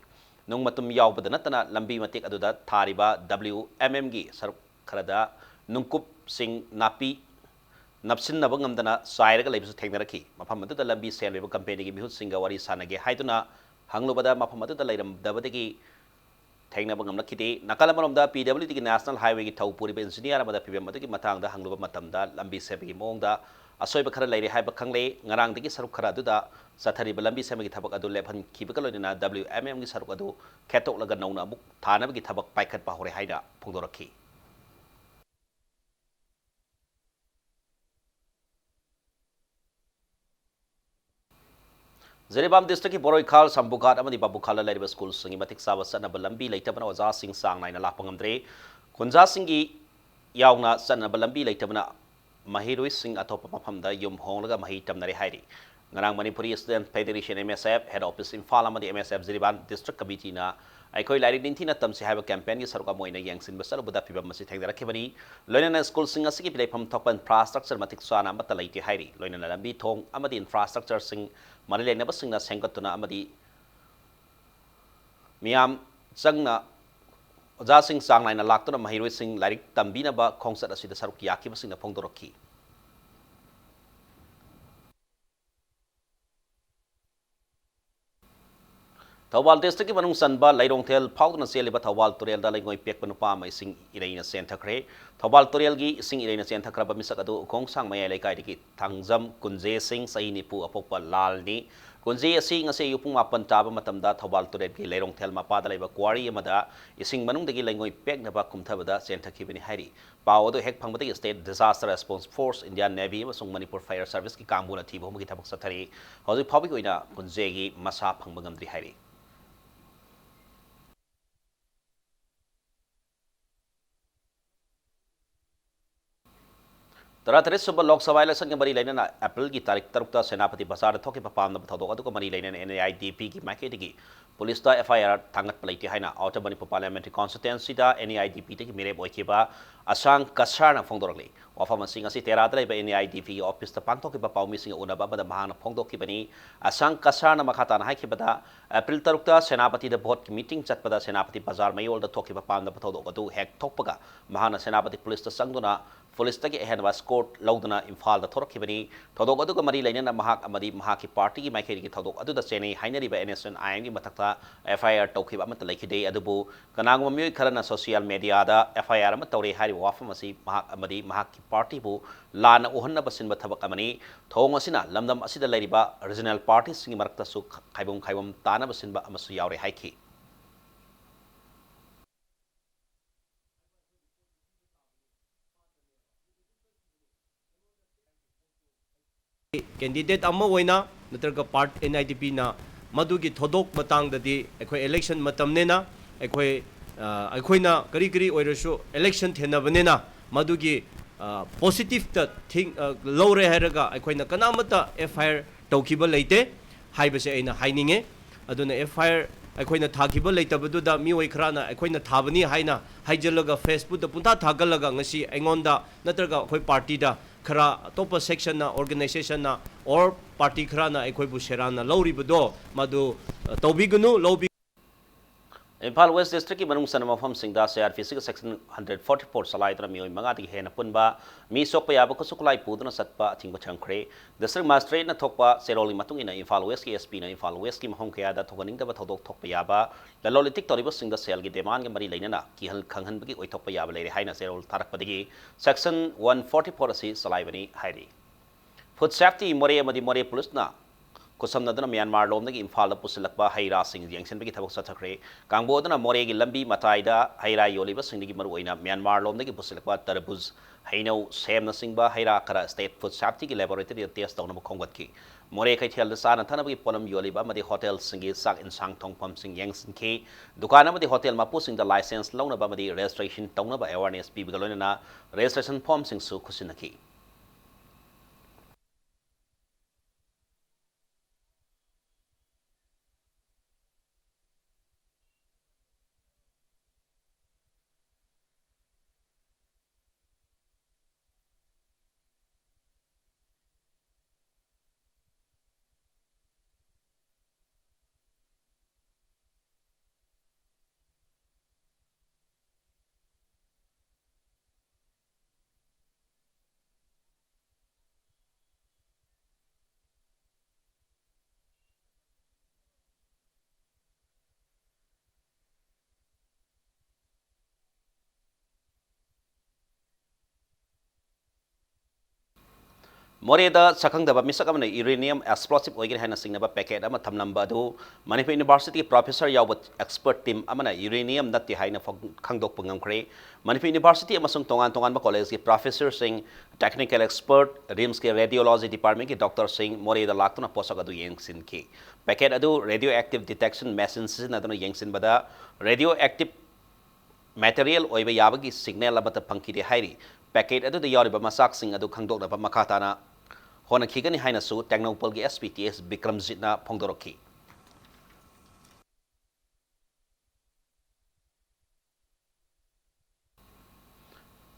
ꯅꯨꯡ ꯃꯇꯨꯝ ꯌꯥꯎꯕꯗ ꯅꯠꯇꯅ ꯂꯝꯕꯤ ꯃꯇꯦꯛ ꯑꯗꯨꯗ ꯊꯥꯔꯤꯕ W M M ꯒꯤ ꯁꯔꯨꯛ ꯈꯔꯗ ꯅꯨꯡꯀꯨꯞꯁꯤꯡ ꯅꯥꯄꯤ ꯅꯞꯁꯤꯟꯅꯕ ꯉꯝꯗꯅ ꯆꯥꯏꯔꯒ ꯂꯩꯕꯁꯨ ꯊꯦꯡꯅꯔꯛꯈꯤ꯫ ꯃꯐꯝ ꯑꯗꯨꯗ ꯂꯝꯕꯤ ꯁꯦꯝꯂꯤꯕ company ꯒꯤ ꯃꯤꯍꯨꯠꯁꯤꯡꯒ ꯋꯥꯔꯤ ꯁꯥꯟꯅꯒꯦ ꯍꯥꯏꯗꯨꯅ ꯍꯪꯂꯨꯕꯗ ꯃꯐꯝ ꯑꯗꯨꯗ ꯂꯩꯔꯝꯗꯕꯗꯒꯤ ꯊꯦꯡꯅꯕ ꯉꯝꯂꯛꯈꯤꯗꯦ꯫ ꯅꯥꯀꯜ ꯑꯃꯔꯣꯝꯗ P W D ꯒꯤ National Highway ꯒꯤ ꯊꯧ ꯄꯨꯔꯤꯕ engineer ꯑꯃꯗ ꯐꯤꯚꯝ ꯑꯗꯨꯒꯤ ꯃꯇꯥꯡꯗ ꯍꯪꯂꯨꯕ ꯃꯇꯝꯗ ꯂꯝꯕꯤ ꯁꯦꯝꯕꯒꯤ ꯃꯑꯣꯡꯗ ꯑꯁꯣꯏꯕ ꯈꯔ ꯂꯩꯔꯦ ꯍꯥꯏꯕ ꯈꯪꯂꯦ꯫ ꯉꯔꯥꯡꯗꯒꯤ ꯁꯔꯨꯛ ꯈꯔ ꯑꯗꯨꯗ ꯆꯠꯊꯔꯤꯕ ꯂꯝꯕꯤ ꯁꯦꯝꯕꯒꯤ ꯊꯕꯛ ꯑꯗꯨ ꯂꯦꯞꯍꯟꯈꯤꯕꯒ ꯂꯣꯏꯅꯅ W M M ꯒꯤ ꯁꯔꯨꯛ ꯑꯗꯨ ꯈꯦꯠꯇꯣꯛꯂꯒ ꯅꯧꯅ ꯑꯃꯨꯛ ꯊꯥꯅꯕꯒꯤ ꯊꯕꯛ ꯄꯥꯏꯈꯠꯄ ꯍꯧꯔꯦ ꯍꯥꯏꯅ ꯐꯣꯡꯗꯣꯔꯛꯈꯤ꯫ ꯖꯤꯔꯤꯕꯥꯝ district ꯀꯤ ꯕꯣꯔꯣꯏꯈꯥꯜ, ꯁꯝꯕꯨꯒꯥꯠ ꯑꯃꯗꯤ ꯕꯥꯕꯨꯈꯥꯜꯗ ꯂꯩꯔꯤꯕ school ꯁꯤꯡꯒꯤ ꯃꯇꯤꯛ ꯆꯥꯕ ꯆꯠꯅꯕ ꯂꯝꯕꯤ ꯂꯩꯇꯕꯅ ꯑꯣꯖꯥꯁꯤꯡ ꯆꯥꯡ ꯅꯥꯏꯅ ꯂꯥꯛꯄ ꯉꯝꯗ꯭ꯔꯦ꯫ ꯈꯨꯟꯖꯥꯁꯤꯡꯒꯤ ꯌꯥꯎꯅ ꯆꯠꯅꯕ ꯂꯝꯕꯤ ꯂꯩꯇꯕꯅ ꯃꯍꯩꯔꯣꯏꯁꯤꯡ ꯑꯇꯣꯞꯄ ꯃꯐꯝꯗ ꯌꯨꯝ ꯍꯣꯡꯂꯒ ꯃꯍꯩ ꯇꯝꯅꯔꯦ ꯍꯥꯏꯔꯤ꯫ ꯉꯔꯥꯡ Manipuri Student Federation, M S F, head office Imphal ꯑꯃꯗꯤ M S F Jiribam district committee ꯅ ꯑꯩꯈꯣꯏ ꯂꯥꯏꯔꯤꯛ ꯅꯤꯡꯊꯤꯅ ꯇꯝꯁꯤ ꯍꯥꯏꯕ campaign ꯒꯤ ꯁꯔꯨꯛ ꯑꯃ ꯑꯣꯏꯅ ꯌꯦꯡꯁꯤꯟꯕ ꯆꯠꯂꯨꯕꯗ ꯐꯤꯚꯝ ꯑꯁꯤ ꯊꯦꯡꯅꯔꯛꯈꯤꯕꯅꯤ꯫ ꯂꯣꯏꯅꯅ school ꯁꯤꯡ ꯑꯁꯤꯒꯤ ꯂꯩꯐꯝ ꯊꯣꯛꯄ infrastructure ꯃꯇꯤꯛ ꯆꯥꯅ ꯑꯃꯠꯇ ꯂꯩꯇꯦ ꯍꯥꯏꯔꯤ꯫ ꯂꯣꯏꯅꯅ ꯂꯝꯕꯤ ꯊꯣꯡ ꯑꯃꯗꯤ infrastructure ꯁꯤꯡ ꯃꯔꯤ ꯂꯩꯅꯕꯁꯤꯡꯅ ꯁꯦꯝꯒꯠꯇꯨꯅ ꯑꯃꯗꯤ ꯃꯤꯌꯥꯝ ꯆꯪꯅ ꯑꯣꯖꯥꯁꯤꯡ ꯆꯥꯡ ꯅꯥꯏꯅ ꯂꯥꯛꯇꯨꯅ ꯃꯍꯩꯔꯣꯏꯁꯤꯡ ꯂꯥꯏꯔꯤꯛ ꯇꯝꯕꯤꯅꯕ ꯈꯣꯡꯆꯠ ꯑꯁꯤꯗ ꯁꯔꯨꯛ ꯌꯥꯈꯤꯕꯁꯤꯡꯅ ꯐꯣꯡꯗꯣꯔꯛꯈꯤ꯫ ꯊꯧꯕꯥꯜ district ꯀꯤ ꯃꯅꯨꯡ ꯆꯟꯕ ꯂꯩꯔꯣꯡꯊꯦꯜ ꯐꯥꯎꯗꯨꯅ ꯆꯦꯜꯂꯤꯕ ꯊꯧꯕꯥꯜ ꯇꯨꯔꯦꯜꯗ ꯂꯩꯉꯣꯏ ꯄꯦꯛꯄ ꯅꯨꯄꯥ ꯑꯃ ꯏꯁꯤꯡ ꯏꯔꯩꯅ ꯆꯦꯟꯊꯈ꯭ꯔꯦ꯫ ꯊꯧꯕꯥꯜ ꯇꯨꯔꯦꯜꯒꯤ ꯏꯁꯤꯡ ꯏꯔꯩꯅ ꯆꯦꯟꯊꯈ꯭ꯔꯕ ꯃꯤꯁꯛ ꯑꯗꯨ ꯎꯈꯣꯡꯁꯥꯡ ꯃꯌꯥꯏ ꯂꯩꯀꯥꯏꯗꯒꯤ ꯊꯥꯡꯖꯝ ꯀꯨꯟꯖꯦ ꯁꯤꯡ, ꯆꯍꯤ ꯅꯤꯐꯨ, ꯑꯄꯣꯛꯄ ꯂꯥꯜꯅꯤ꯫ ꯀꯨꯟꯖꯦ ꯑꯁꯤ ꯉꯁꯤ ꯑꯌꯨꯛ ꯄꯨꯡ ꯃꯥꯄꯟ ꯇꯥꯕ ꯃꯇꯝꯗ ꯊꯧꯕꯥꯜ ꯇꯨꯔꯦꯜꯒꯤ ꯂꯩꯔꯣꯡꯊꯦꯜ ꯃꯄꯥꯗ ꯂꯩꯕ quarry ꯑꯃꯗ ꯏꯁꯤꯡ ꯃꯅꯨꯡꯗꯒꯤ ꯂꯩꯉꯣꯏ ꯄꯦꯛꯅꯕ ꯀꯨꯝꯊꯕꯗ ꯆꯦꯟꯊꯈꯤꯕꯅꯤ ꯍꯥꯏꯔꯤ꯫ ꯄꯥꯎ ꯑꯗꯨ ꯍꯦꯛ ꯐꯪꯕꯗꯒꯤ State Disaster Response Force, Indian Navy ꯑꯃꯁꯨꯡ Manipur Fire Service ꯀꯤ ꯀꯥꯡꯕꯨꯅ ꯊꯤꯕ ꯍꯨꯝꯕꯒꯤ ꯊꯕꯛ ꯆꯠꯊꯔꯤ꯫ ꯍꯧꯖꯤꯛ ꯐꯥꯎꯕꯒꯤ ꯑꯣꯏꯅ ꯀꯨꯟꯖꯦꯒꯤ ꯃꯁꯥ ꯐꯪꯕ ꯉꯝꯗ꯭ꯔꯤ ꯍꯥꯏꯔꯤ꯫ ꯇꯔꯥꯇꯔꯦꯠ ꯁꯨꯕ ꯂꯣꯛ ꯁꯚꯥ ꯏꯂꯦꯛꯁꯟꯒ ꯃꯔꯤ ꯂꯩꯅꯅ ꯑꯦꯄ꯭ꯔꯤꯜꯒꯤ ꯇꯥꯔꯤꯛ ꯇꯔꯨꯛꯇ ꯁꯦꯅꯥꯄꯇꯤ ꯕꯖꯥꯔꯗ ꯊꯣꯛꯈꯤꯕ ꯄꯥꯝꯅꯕ ꯊꯧꯗꯣꯛ ꯑꯗꯨꯒ ꯃꯔꯤ ꯂꯩꯅꯅ NAIDPꯒꯤ ꯃꯥꯏꯀꯩꯗꯒꯤ ꯄꯨꯂꯤꯁꯇ FIR ꯊꯥꯡꯒꯠꯄ ꯂꯩꯇꯦ ꯍꯥꯏꯅ Outer Manipur Parliamentary Constituencyꯗ NAIDPꯗꯒꯤ ꯃꯤꯔꯦꯞ ꯑꯣꯏꯈꯤꯕ ꯑꯁꯥꯡ ꯀꯁꯥꯔꯅ ꯐꯣꯡꯗꯣꯔꯛꯂꯤ꯫ ꯋꯥꯐꯝ ꯑꯁꯤ ꯉꯁꯤ ꯇꯦꯔꯥꯗ ꯂꯩꯕ NAIDPꯒꯤ ꯑꯣꯐꯤꯁꯇ ꯄꯥꯡꯊꯣꯛꯈꯤꯕ ꯄꯥꯎꯃꯤꯁꯤꯡꯒ ꯎꯅꯕ ꯑꯃꯗ ꯃꯍꯥꯛꯅ ꯐꯣꯡꯗꯣꯛꯈꯤꯕꯅꯤ꯫ ꯑꯁꯥꯡ ꯀꯁꯥꯔꯅ ꯃꯈꯥ ꯇꯥꯅ ꯍꯥꯏꯈꯤꯕꯗ, ꯑꯦꯄ꯭ꯔꯤꯜ ꯇꯔꯨꯛꯇ ꯁꯦꯅꯥꯄꯇꯤꯗ ꯚꯣꯠꯀꯤ ꯃꯤꯇꯤꯡ ꯆꯠꯄꯗ ꯁꯦꯅꯥꯄꯇꯤ ꯕꯖꯥꯔ ꯃꯌꯣꯜꯗ ꯊꯣꯛꯈꯤꯕ ꯄꯥꯝꯅꯕ ꯊꯧꯗꯣꯛ ꯑꯗꯨ ꯍꯦꯛ ꯊꯣꯛꯄꯒ ꯃꯍꯥꯛꯅ ꯁꯦꯅꯥꯄꯇꯤ ꯄꯨꯂꯤꯁꯇ ꯆꯪꯗꯨꯅ ꯄꯨꯂꯤꯁꯇꯒꯤ ꯑꯍꯦꯟꯕ ꯁ꯭ꯀꯣꯔꯠ ꯂꯧꯗꯨꯅ ꯏꯝꯐꯥꯜꯗ ꯊꯣꯔꯛꯈꯤꯕꯅꯤ꯫ ꯊꯧꯗꯣꯛ ꯑꯗꯨꯒ ꯃꯔꯤ ꯂꯩꯅꯅ ꯃꯍꯥꯛ ꯑꯃꯗꯤ ꯃꯍꯥꯛꯀꯤ ꯄꯥꯔꯇꯤꯒꯤ ꯃꯥꯏꯀꯩꯗꯒꯤ ꯊꯧꯗꯣꯛ ꯑꯗꯨꯗ ꯆꯦꯟꯅꯩ ꯍꯥꯏꯅꯔꯤꯕ NSCN-IMꯒꯤ ꯃꯊꯛꯇ FIR ꯇꯧꯈꯤꯕ ꯑꯃꯠꯇ ꯂꯩꯈꯤꯗꯦ꯫ ꯑꯗꯨꯕꯨ ꯀꯅꯥꯒꯨꯝꯕ ꯃꯤꯑꯣꯏ ꯈꯔꯅ social mediaꯗ FIR ꯑꯃ ꯇꯧꯔꯦ ꯍꯥꯏꯔꯤꯕ ꯋꯥꯐꯝ ꯑꯁꯤ ꯃꯍꯥꯛ ꯑꯃꯗꯤ ꯃꯍꯥꯛꯀꯤ ꯄꯥꯔꯇꯤꯕꯨ ꯂꯥꯟꯅ ꯎꯍꯟꯅꯕ ꯁꯤꯟꯕ ꯊꯕꯛ ꯑꯃꯅꯤ꯫ ꯊꯧꯑꯣꯡ ꯑꯁꯤꯅ ꯂꯝꯗꯝ ꯑꯁꯤꯗ ꯂꯩꯔꯤꯕ regional partyꯁꯤꯡꯒꯤ ꯃꯔꯛꯇꯁꯨ ꯈꯥꯏꯕꯨꯝ ꯈꯥꯏꯕꯨꯝ ꯇꯥꯅꯕ ꯁꯤꯟꯕ ꯑꯃꯁꯨ ꯌꯥꯎꯔꯦ ꯍꯥꯏꯈꯤ꯫ Candidate ꯑꯃ ꯑꯣꯏꯅ ꯅꯠꯇ꯭ꯔꯒ ꯄꯥꯔꯠ NIDPꯅ ꯃꯗꯨꯒꯤ ꯊꯧꯗꯣꯛ ꯃꯇꯥꯡꯗꯗꯤ ꯑꯩꯈꯣꯏ election ꯃꯇꯝꯅꯤꯅ ꯑꯩꯈꯣꯏ, ꯑ, ꯑꯩꯈꯣꯏꯅ ꯀꯔꯤ ꯀꯔꯤ ꯑꯣꯏꯔꯁꯨ election ꯊꯦꯡꯅꯕꯅꯤꯅ ꯃꯗꯨꯒꯤ, ꯑ, positiveꯇ think, ꯑ, ꯂꯧꯔꯦ ꯍꯥꯏꯔꯒ ꯑꯩꯈꯣꯏꯅ ꯀꯅꯥꯃꯠꯇ FIR ꯇꯧꯈꯤꯕ ꯂꯩꯇꯦ ꯍꯥꯏꯕꯁꯦ ꯑꯩꯅ ꯍꯥꯏꯅꯤꯡꯉꯦ꯫ ꯑꯗꯨꯅ FIR ꯑꯩꯈꯣꯏꯅ ꯊꯥꯈꯤꯕ ꯂꯩꯇꯕꯗꯨꯗ ꯃꯤꯑꯣꯏ ꯈꯔꯅ ꯑꯩꯈꯣꯏꯅ ꯊꯥꯕꯅꯤ ꯍꯥꯏꯅ ꯍꯥꯏꯖꯤꯜꯂꯒ Facebookꯇ ꯄꯨꯡꯊꯥ ꯊꯥꯒꯠꯂꯒ ꯉꯁꯤ ꯑꯩꯉꯣꯟꯗ ꯅꯠꯇ꯭ꯔꯒ ꯑꯩꯈꯣꯏ ꯄꯥꯔꯇꯤꯗ ꯈꯔ ꯑꯇꯣꯞꯄ sectionꯅ, organizationꯅ or party ꯈꯔꯅ ꯑꯩꯈꯣꯏꯕꯨ ꯁꯦꯔꯥꯟꯅ ꯂꯧꯔꯤꯕꯗꯣ ꯃꯗꯨ, ꯑ, ꯇꯧꯕꯤꯒꯅꯨ, ꯂꯧꯕꯤ- ꯏꯝꯐꯥꯜ West Districtꯀꯤ ꯃꯅꯨꯡ ꯆꯟꯕ ꯃꯐꯝꯁꯤꯡꯗ CRPCꯒ section hundred forty-four ꯆꯂꯥꯏꯗꯨꯅ ꯃꯤꯑꯣꯏ ꯃꯉꯥꯗꯒꯤ ꯍꯦꯟꯅ ꯄꯨꯟꯕ ꯃꯤ ꯁꯣꯛꯄ ꯌꯥꯕ ꯈꯨꯠꯁꯨ ꯈꯨꯠꯂꯥꯏ ꯄꯨꯗꯨꯅ ꯆꯠꯄ ꯑꯊꯤꯡꯕ ꯊꯝꯈ꯭ꯔꯦ꯫ District Magistrateꯅ ꯊꯣꯛꯄ ꯆꯦꯔꯣꯜꯒꯤ ꯃꯇꯨꯡ ꯏꯟꯅ ꯏꯝꯐꯥꯜ Westꯀꯤ SPꯅ ꯏꯝꯐꯥꯜ Westꯀꯤ ꯃꯐꯝ ꯀꯌꯥꯗ ꯊꯣꯛꯍꯟꯅꯤꯡꯗꯕ ꯊꯧꯗꯣꯛ ꯊꯣꯛꯄ ꯌꯥꯕ, ꯂꯂꯣꯟ ꯏꯇꯤꯛ ꯇꯧꯔꯤꯕꯁꯤꯡꯗ ꯁꯦꯜꯒꯤ demandꯒ ꯃꯔꯤ ꯂꯩꯅꯅ ꯀꯤꯍꯟ ꯈꯪꯍꯟꯕꯒꯤ ꯑꯣꯏꯊꯣꯛꯄ ꯌꯥꯕ ꯂꯩꯔꯦ ꯍꯥꯏꯅ ꯆꯦꯔꯣꯜ ꯊꯥꯔꯛꯄꯗꯒꯤ section one forty-four ꯑꯁꯤ ꯆꯂꯥꯏꯕꯅꯤ ꯍꯥꯏꯔꯤ꯫ Food safety ꯃꯣꯔꯦ ꯑꯃꯗꯤ ꯃꯣꯔꯦ ꯄꯨꯂꯤꯁꯅ ꯈꯨꯠꯁꯝꯅꯗꯨꯅ ꯃ꯭ꯌꯥꯟꯃꯥꯔ ꯂꯣꯝꯗꯒꯤ ꯏꯝꯐꯥꯜꯗ ꯄꯨꯁꯤꯜꯂꯛꯄ ꯍꯩ ꯔꯥꯁꯤꯡ ꯌꯦꯡꯁꯤꯟꯕꯒꯤ ꯊꯕꯛ ꯆꯠꯊꯈ꯭ꯔꯦ꯫ ꯀꯥꯡꯕꯨ ꯑꯗꯨꯅ ꯃꯣꯔꯦꯒꯤ ꯂꯝꯕꯤ ꯃꯇꯥꯏꯗ ꯍꯩ ꯔꯥ ꯌꯣꯜꯂꯤꯕꯁꯤꯡꯗꯒꯤ ꯃꯔꯨꯑꯣꯏꯅ ꯃ꯭ꯌꯥꯟꯃꯥꯔ ꯂꯣꯝꯗꯒꯤ ꯄꯨꯁꯤꯜꯂꯛꯄ ꯇꯔꯕꯨꯖ, ꯍꯩꯅꯧ, ꯁꯦꯝꯅꯆꯤꯡꯕ ꯍꯩ ꯔꯥ ꯈꯔ state food safetyꯒꯤ laboratoryꯗ test ꯇꯧꯅꯕ ꯈꯣꯝꯒꯠꯈꯤ꯫ ꯃꯣꯔꯦ ꯀꯩꯊꯦꯜꯗ ꯆꯥꯅ ꯊꯛꯅꯕꯒꯤ ꯄꯣꯠꯂꯝ ꯌꯣꯜꯂꯤꯕ ꯑꯃꯗꯤ ꯍꯣꯇꯦꯜꯁꯤꯡꯒꯤ ꯆꯥꯛ ꯏꯟꯁꯥꯡ ꯊꯣꯡꯐꯝꯁꯤꯡ ꯌꯦꯡꯁꯤꯟꯈꯤ꯫ ꯗꯨꯀꯥꯟ ꯑꯃꯗꯤ ꯍꯣꯇꯦꯜ ꯃꯄꯨꯁꯤꯡꯗ license ꯂꯧꯅꯕ ꯑꯃꯗꯤ registration ꯇꯧꯅꯕ awareness ꯄꯤꯕꯒ ꯂꯣꯏꯅꯅ registration formꯁꯤꯡꯁꯨ ꯈꯨꯠꯁꯤꯟꯅꯈꯤ꯫ ꯃꯣꯔꯦꯗ ꯁꯛꯈꯪꯗꯕ ꯃꯤꯁꯛ ꯑꯃꯅ uranium explosive ꯑꯣꯏꯒꯅꯤ ꯍꯥꯏꯅ ꯆꯤꯡꯅꯕ packet ꯑꯃ ꯊꯝꯂꯝꯕ ꯑꯗꯨ ꯃꯅꯤꯄꯨꯔ ꯌꯨꯅꯤꯚꯔꯁꯤꯇꯤꯒꯤ professor ꯌꯥꯎꯕ expert team ꯑꯃꯅ uranium ꯅꯠꯇꯦ ꯍꯥꯏꯅ ꯐꯣꯡ-, ꯈꯪꯗꯣꯛꯄ ꯉꯝꯈ꯭ꯔꯦ꯫ ꯃꯅꯤꯄꯨꯔ ꯌꯨꯅꯤꯚꯔꯁꯤꯇꯤ ꯑꯃꯁꯨꯡ ꯇꯣꯉꯥꯟ ꯇꯣꯉꯥꯟꯕ collegeꯀꯤ professorꯁꯤꯡ, technical expert, RIMSꯀꯤ radiology departmentꯀꯤ doctorꯁꯤꯡ ꯃꯣꯔꯦꯗ ꯂꯥꯛꯇꯨꯅ ꯄꯣꯠꯁꯛ ꯑꯗꯨ ꯌꯦꯡꯁꯤꯟꯈꯤ꯫ Packet ꯑꯗꯨ radioactive detection machine ꯁꯤꯖꯤꯟꯅꯗꯨꯅ ꯌꯦꯡꯁꯤꯟꯕꯗ radioactive material ꯑꯣꯏꯕ ꯌꯥꯕꯒꯤ signal ꯑꯃꯠꯇ ꯐꯪꯈꯤꯗꯦ ꯍꯥꯏꯔꯤ꯫ Packet ꯑꯗꯨꯗ ꯌꯥꯎꯔꯤꯕ ꯃꯆꯥꯛꯁꯤꯡ ꯑꯗꯨ ꯈꯪꯗꯣꯛꯅꯕ ꯃꯈꯥ ꯇꯥꯅ ꯍꯣꯠꯅꯈꯤꯒꯅꯤ ꯍꯥꯏꯅꯁꯨ ꯇꯦꯡꯅꯧꯄꯜꯒꯤ SP ꯇꯤ ꯑꯦꯁ ꯕꯤꯀ꯭ꯔꯝꯖꯤꯠꯅ ꯐꯣꯡꯗꯣꯔꯛꯈꯤ꯫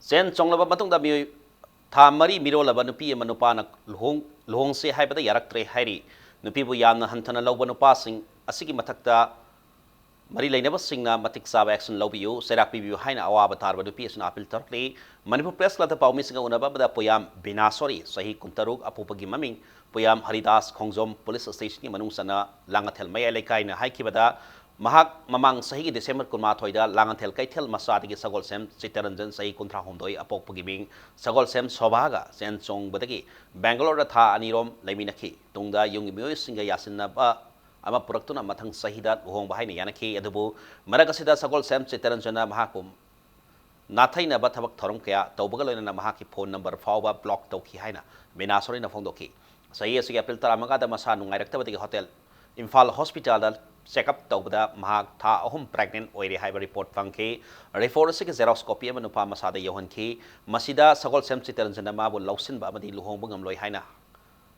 ꯆꯦꯟ ꯆꯣꯡꯂꯕ ꯃꯇꯨꯡꯗ ꯃꯤꯑꯣꯏ ꯊꯥ ꯃꯔꯤ ꯃꯤꯔꯣꯜꯂꯕ ꯅꯨꯄꯤ ꯑꯃ ꯅꯨꯄꯥꯅ ꯂꯨꯍꯣꯡ-, ꯂꯨꯍꯣꯡꯁꯦ ꯍꯥꯏꯕꯗ ꯌꯥꯔꯛꯇ꯭ꯔꯦ ꯍꯥꯏꯔꯤ꯫ ꯅꯨꯄꯤꯕꯨ ꯌꯥꯝꯅ ꯍꯟꯊꯅ ꯂꯧꯕ ꯅꯨꯄꯥꯁꯤꯡ ꯑꯁꯤꯒꯤ ꯃꯊꯛꯇ ꯃꯔꯤ ꯂꯩꯅꯕꯁꯤꯡꯅ ꯃꯇꯤꯛ ꯆꯥꯕ action ꯂꯧꯕꯤꯌꯨ, ꯆꯩꯔꯥꯛ ꯄꯤꯕꯤꯌꯨ ꯍꯥꯏꯅ ꯑꯋꯥꯕ ꯇꯥꯔꯕ ꯅꯨꯄꯤ ꯑꯁꯤꯅ appeal ꯇꯧꯔꯛꯂꯤ꯫ ꯃꯅꯤꯄꯨꯔ Press Clubꯇ ꯄꯥꯎꯃꯤꯁꯤꯡꯒ ꯎꯅꯕ ꯑꯃꯗ ꯄꯣꯌꯥꯝ ꯕꯤꯅꯥꯁꯣꯔꯤ, ꯆꯍꯤ ꯀꯨꯟꯇꯔꯨꯛ, ꯑꯄꯣꯛꯄꯒꯤ ꯃꯃꯤꯡ ꯄꯣꯌꯥꯝ ꯍꯔꯤꯗꯥꯁ, ꯈꯣꯡꯖꯣꯝ police stationꯒꯤ ꯃꯅꯨꯡ ꯆꯟꯅ ꯂꯥꯡꯉꯊꯦꯜ ꯃꯌꯥꯏ ꯂꯩꯀꯥꯏꯅ ꯍꯥꯏꯈꯤꯕꯗ, ꯃꯍꯥꯛ ꯃꯃꯥꯡ ꯆꯍꯤꯒꯤ December ꯀꯨꯟꯃꯥꯊꯣꯏꯗ ꯂꯥꯡꯉꯊꯦꯜ ꯀꯩꯊꯦꯜ ꯃꯆꯥꯗꯒꯤ ꯁꯒꯣꯜꯁꯦꯝ ꯆꯤꯠꯇꯔꯟꯖꯟ, ꯆꯍꯤ ꯀꯨꯟꯊ꯭ꯔꯥꯍꯨꯝꯗꯣꯏ, ꯑꯄꯣꯛꯄꯒꯤ ꯃꯤꯡ ꯁꯒꯣꯜꯁꯦꯝ ꯁꯣꯚꯥꯒ ꯆꯦꯟ ꯆꯣꯡꯕꯗꯒꯤ ꯕꯦꯡꯒꯂꯣꯔꯗ ꯊꯥ ꯑꯅꯤꯔꯣꯝ ꯂꯩꯃꯤꯟꯅꯈꯤ꯫ ꯇꯨꯡꯗ ꯌꯨꯝꯒꯤ ꯃꯤꯑꯣꯏꯁꯤꯡꯒ ꯌꯥꯁꯤꯟꯅꯕ ꯑꯃ ꯄꯨꯔꯛꯇꯨꯅ ꯃꯊꯪ ꯆꯍꯤꯗ ꯂꯨꯍꯣꯡꯕ ꯍꯥꯏꯅ ꯌꯥꯅꯈꯤ꯫ ꯑꯗꯨꯕꯨ ꯃꯔꯛ ꯑꯁꯤꯗ ꯁꯒꯣꯜꯁꯦꯝ ꯆꯤꯠꯇꯔꯟꯖꯟꯅ ꯃꯍꯥꯛꯄꯨ ꯅꯥꯊꯩꯅꯕ ꯊꯕꯛ ꯊꯧꯔꯝ ꯀꯌꯥ ꯇꯧꯕꯒ ꯂꯣꯏꯅꯅ ꯃꯍꯥꯛꯀꯤ phone number ꯐꯥꯎꯕ block ꯇꯧꯈꯤ ꯍꯥꯏꯅ ꯕꯤꯅꯥꯁꯣꯔꯤꯅ ꯐꯣꯡꯗꯣꯛꯈꯤ꯫ ꯆꯍꯤ ꯑꯁꯤꯒꯤ April ꯇꯔꯥꯃꯉꯥꯗ ꯃꯁꯥ ꯅꯨꯡꯉꯥꯏꯔꯛꯇꯕꯗꯒꯤ ꯍꯣꯇꯦꯜ ꯏꯝꯐꯥꯜ hospitalꯗ check up ꯇꯧꯕꯗ ꯃꯍꯥꯛ ꯊꯥ ꯑꯍꯨꯝ pregnant ꯑꯣꯏꯔꯦ ꯍꯥꯏꯕ report ꯐꯪꯈꯤ꯫ Report ꯑꯁꯤꯒꯤ xerox copy ꯑꯃ ꯅꯨꯄꯥ ꯃꯆꯥꯗ ꯌꯧꯍꯟꯈꯤ꯫ ꯃꯁꯤꯗ ꯁꯒꯣꯜꯁꯦꯝ ꯆꯤꯠꯇꯔꯟꯖꯟꯅ ꯃꯥꯕꯨ ꯂꯧꯁꯤꯟꯕ ꯑꯃꯗꯤ ꯂꯨꯍꯣꯡꯕ ꯉꯝꯂꯣꯏ ꯍꯥꯏꯅ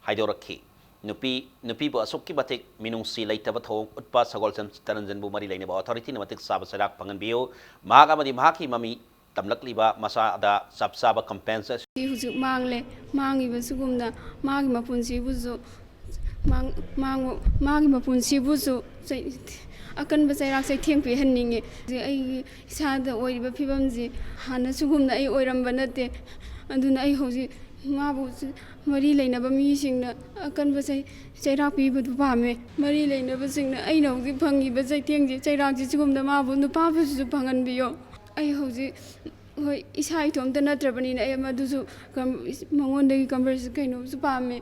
ꯍꯥꯏꯗꯣꯔꯛꯈꯤ꯫ ꯅꯨꯄꯤ, ꯅꯨꯄꯤꯕꯨ ꯑꯁꯨꯛꯀꯤ ꯃꯇꯤꯛ ꯃꯤꯅꯨꯡꯁꯤ ꯂꯩꯇꯕ ꯊꯧꯑꯣꯡ ꯎꯠꯄ ꯁꯒꯣꯜꯁꯦꯝ ꯆꯤꯠꯇꯔꯟꯖꯟꯕꯨ ꯃꯔꯤ ꯂꯩꯅꯕ authorityꯅ ꯃꯇꯤꯛ ꯆꯥꯕ ꯆꯩꯔꯥꯛ ꯐꯪꯍꯟꯕꯤꯌꯨ꯫ ꯃꯍꯥꯛ ꯑꯃꯗꯤ ꯃꯍꯥꯛꯀꯤ ꯃꯃꯤ ꯇꯝꯂꯛꯂꯤꯕ ꯃꯆꯥꯗ ꯆꯞ ꯆꯥꯕ compensation ꯍꯧꯖꯤꯛ ꯃꯥꯡꯂꯦ꯫ ꯃꯥꯡꯉꯤꯕ ꯁꯤꯒꯨꯝꯅ ꯃꯥꯒꯤ ꯃꯄꯨꯟꯁꯤꯕꯨꯁꯨ ꯃꯥꯡ-, ꯃꯥꯡ-, ꯃꯥꯒꯤ ꯃꯄꯨꯟꯁꯤꯕꯨꯁꯨ ꯆꯩ-, ꯑꯀꯟꯕ ꯆꯩꯔꯥꯛ ꯆꯩꯊꯦꯡ ꯄꯤꯍꯟꯅꯤꯡꯉꯤ꯫ ꯍꯧꯖꯤꯛ ꯑꯩꯒꯤ ꯏꯁꯥꯗ ꯑꯣꯏꯔꯤꯕ ꯐꯤꯕꯝꯁꯤ ꯍꯥꯟꯅ ꯁꯤꯒꯨꯝꯅ ꯑꯩ ꯑꯣꯏꯔꯝꯕ ꯅꯠꯇꯦ꯫ ꯑꯗꯨꯅ ꯑꯩ ꯍꯧꯖꯤꯛ ꯃꯥꯕꯨ ꯃꯔꯤ ꯂꯩꯅꯕ ꯃꯤꯁꯤꯡꯅ ꯑꯀꯟꯕ ꯆꯩ-, ꯆꯩꯔꯥꯛ ꯄꯤꯕꯗꯨ ꯄꯥꯝꯃꯦ꯫ ꯃꯔꯤ ꯂꯩꯅꯕꯁꯤꯡꯅ ꯑꯩꯅ ꯍꯧꯖꯤꯛ ꯐꯪꯉꯤꯕ ꯆꯩꯊꯦꯡꯁꯤ, ꯆꯩꯔꯥꯛꯁꯤ ꯁꯤꯒꯨꯝꯅ ꯃꯥꯕꯨ, ꯅꯨꯄꯥꯕꯨꯁꯨ ꯐꯪꯍꯟꯕꯤꯌꯣ꯫ ꯑꯩ ꯍꯧꯖꯤꯛ ꯍꯣꯏ, ꯏꯁꯥ ꯏꯇꯣꯝꯇ ꯅꯠꯇ꯭ꯔꯕꯅꯤꯅ ꯑꯩ ꯃꯗꯨꯁꯨ ꯀꯝ-, ꯃꯉꯣꯟꯗꯒꯤ ꯀꯝꯄꯦꯟꯁꯦꯁꯟ ꯀꯩꯅꯣꯁꯨ ꯄꯥꯝꯃꯦ,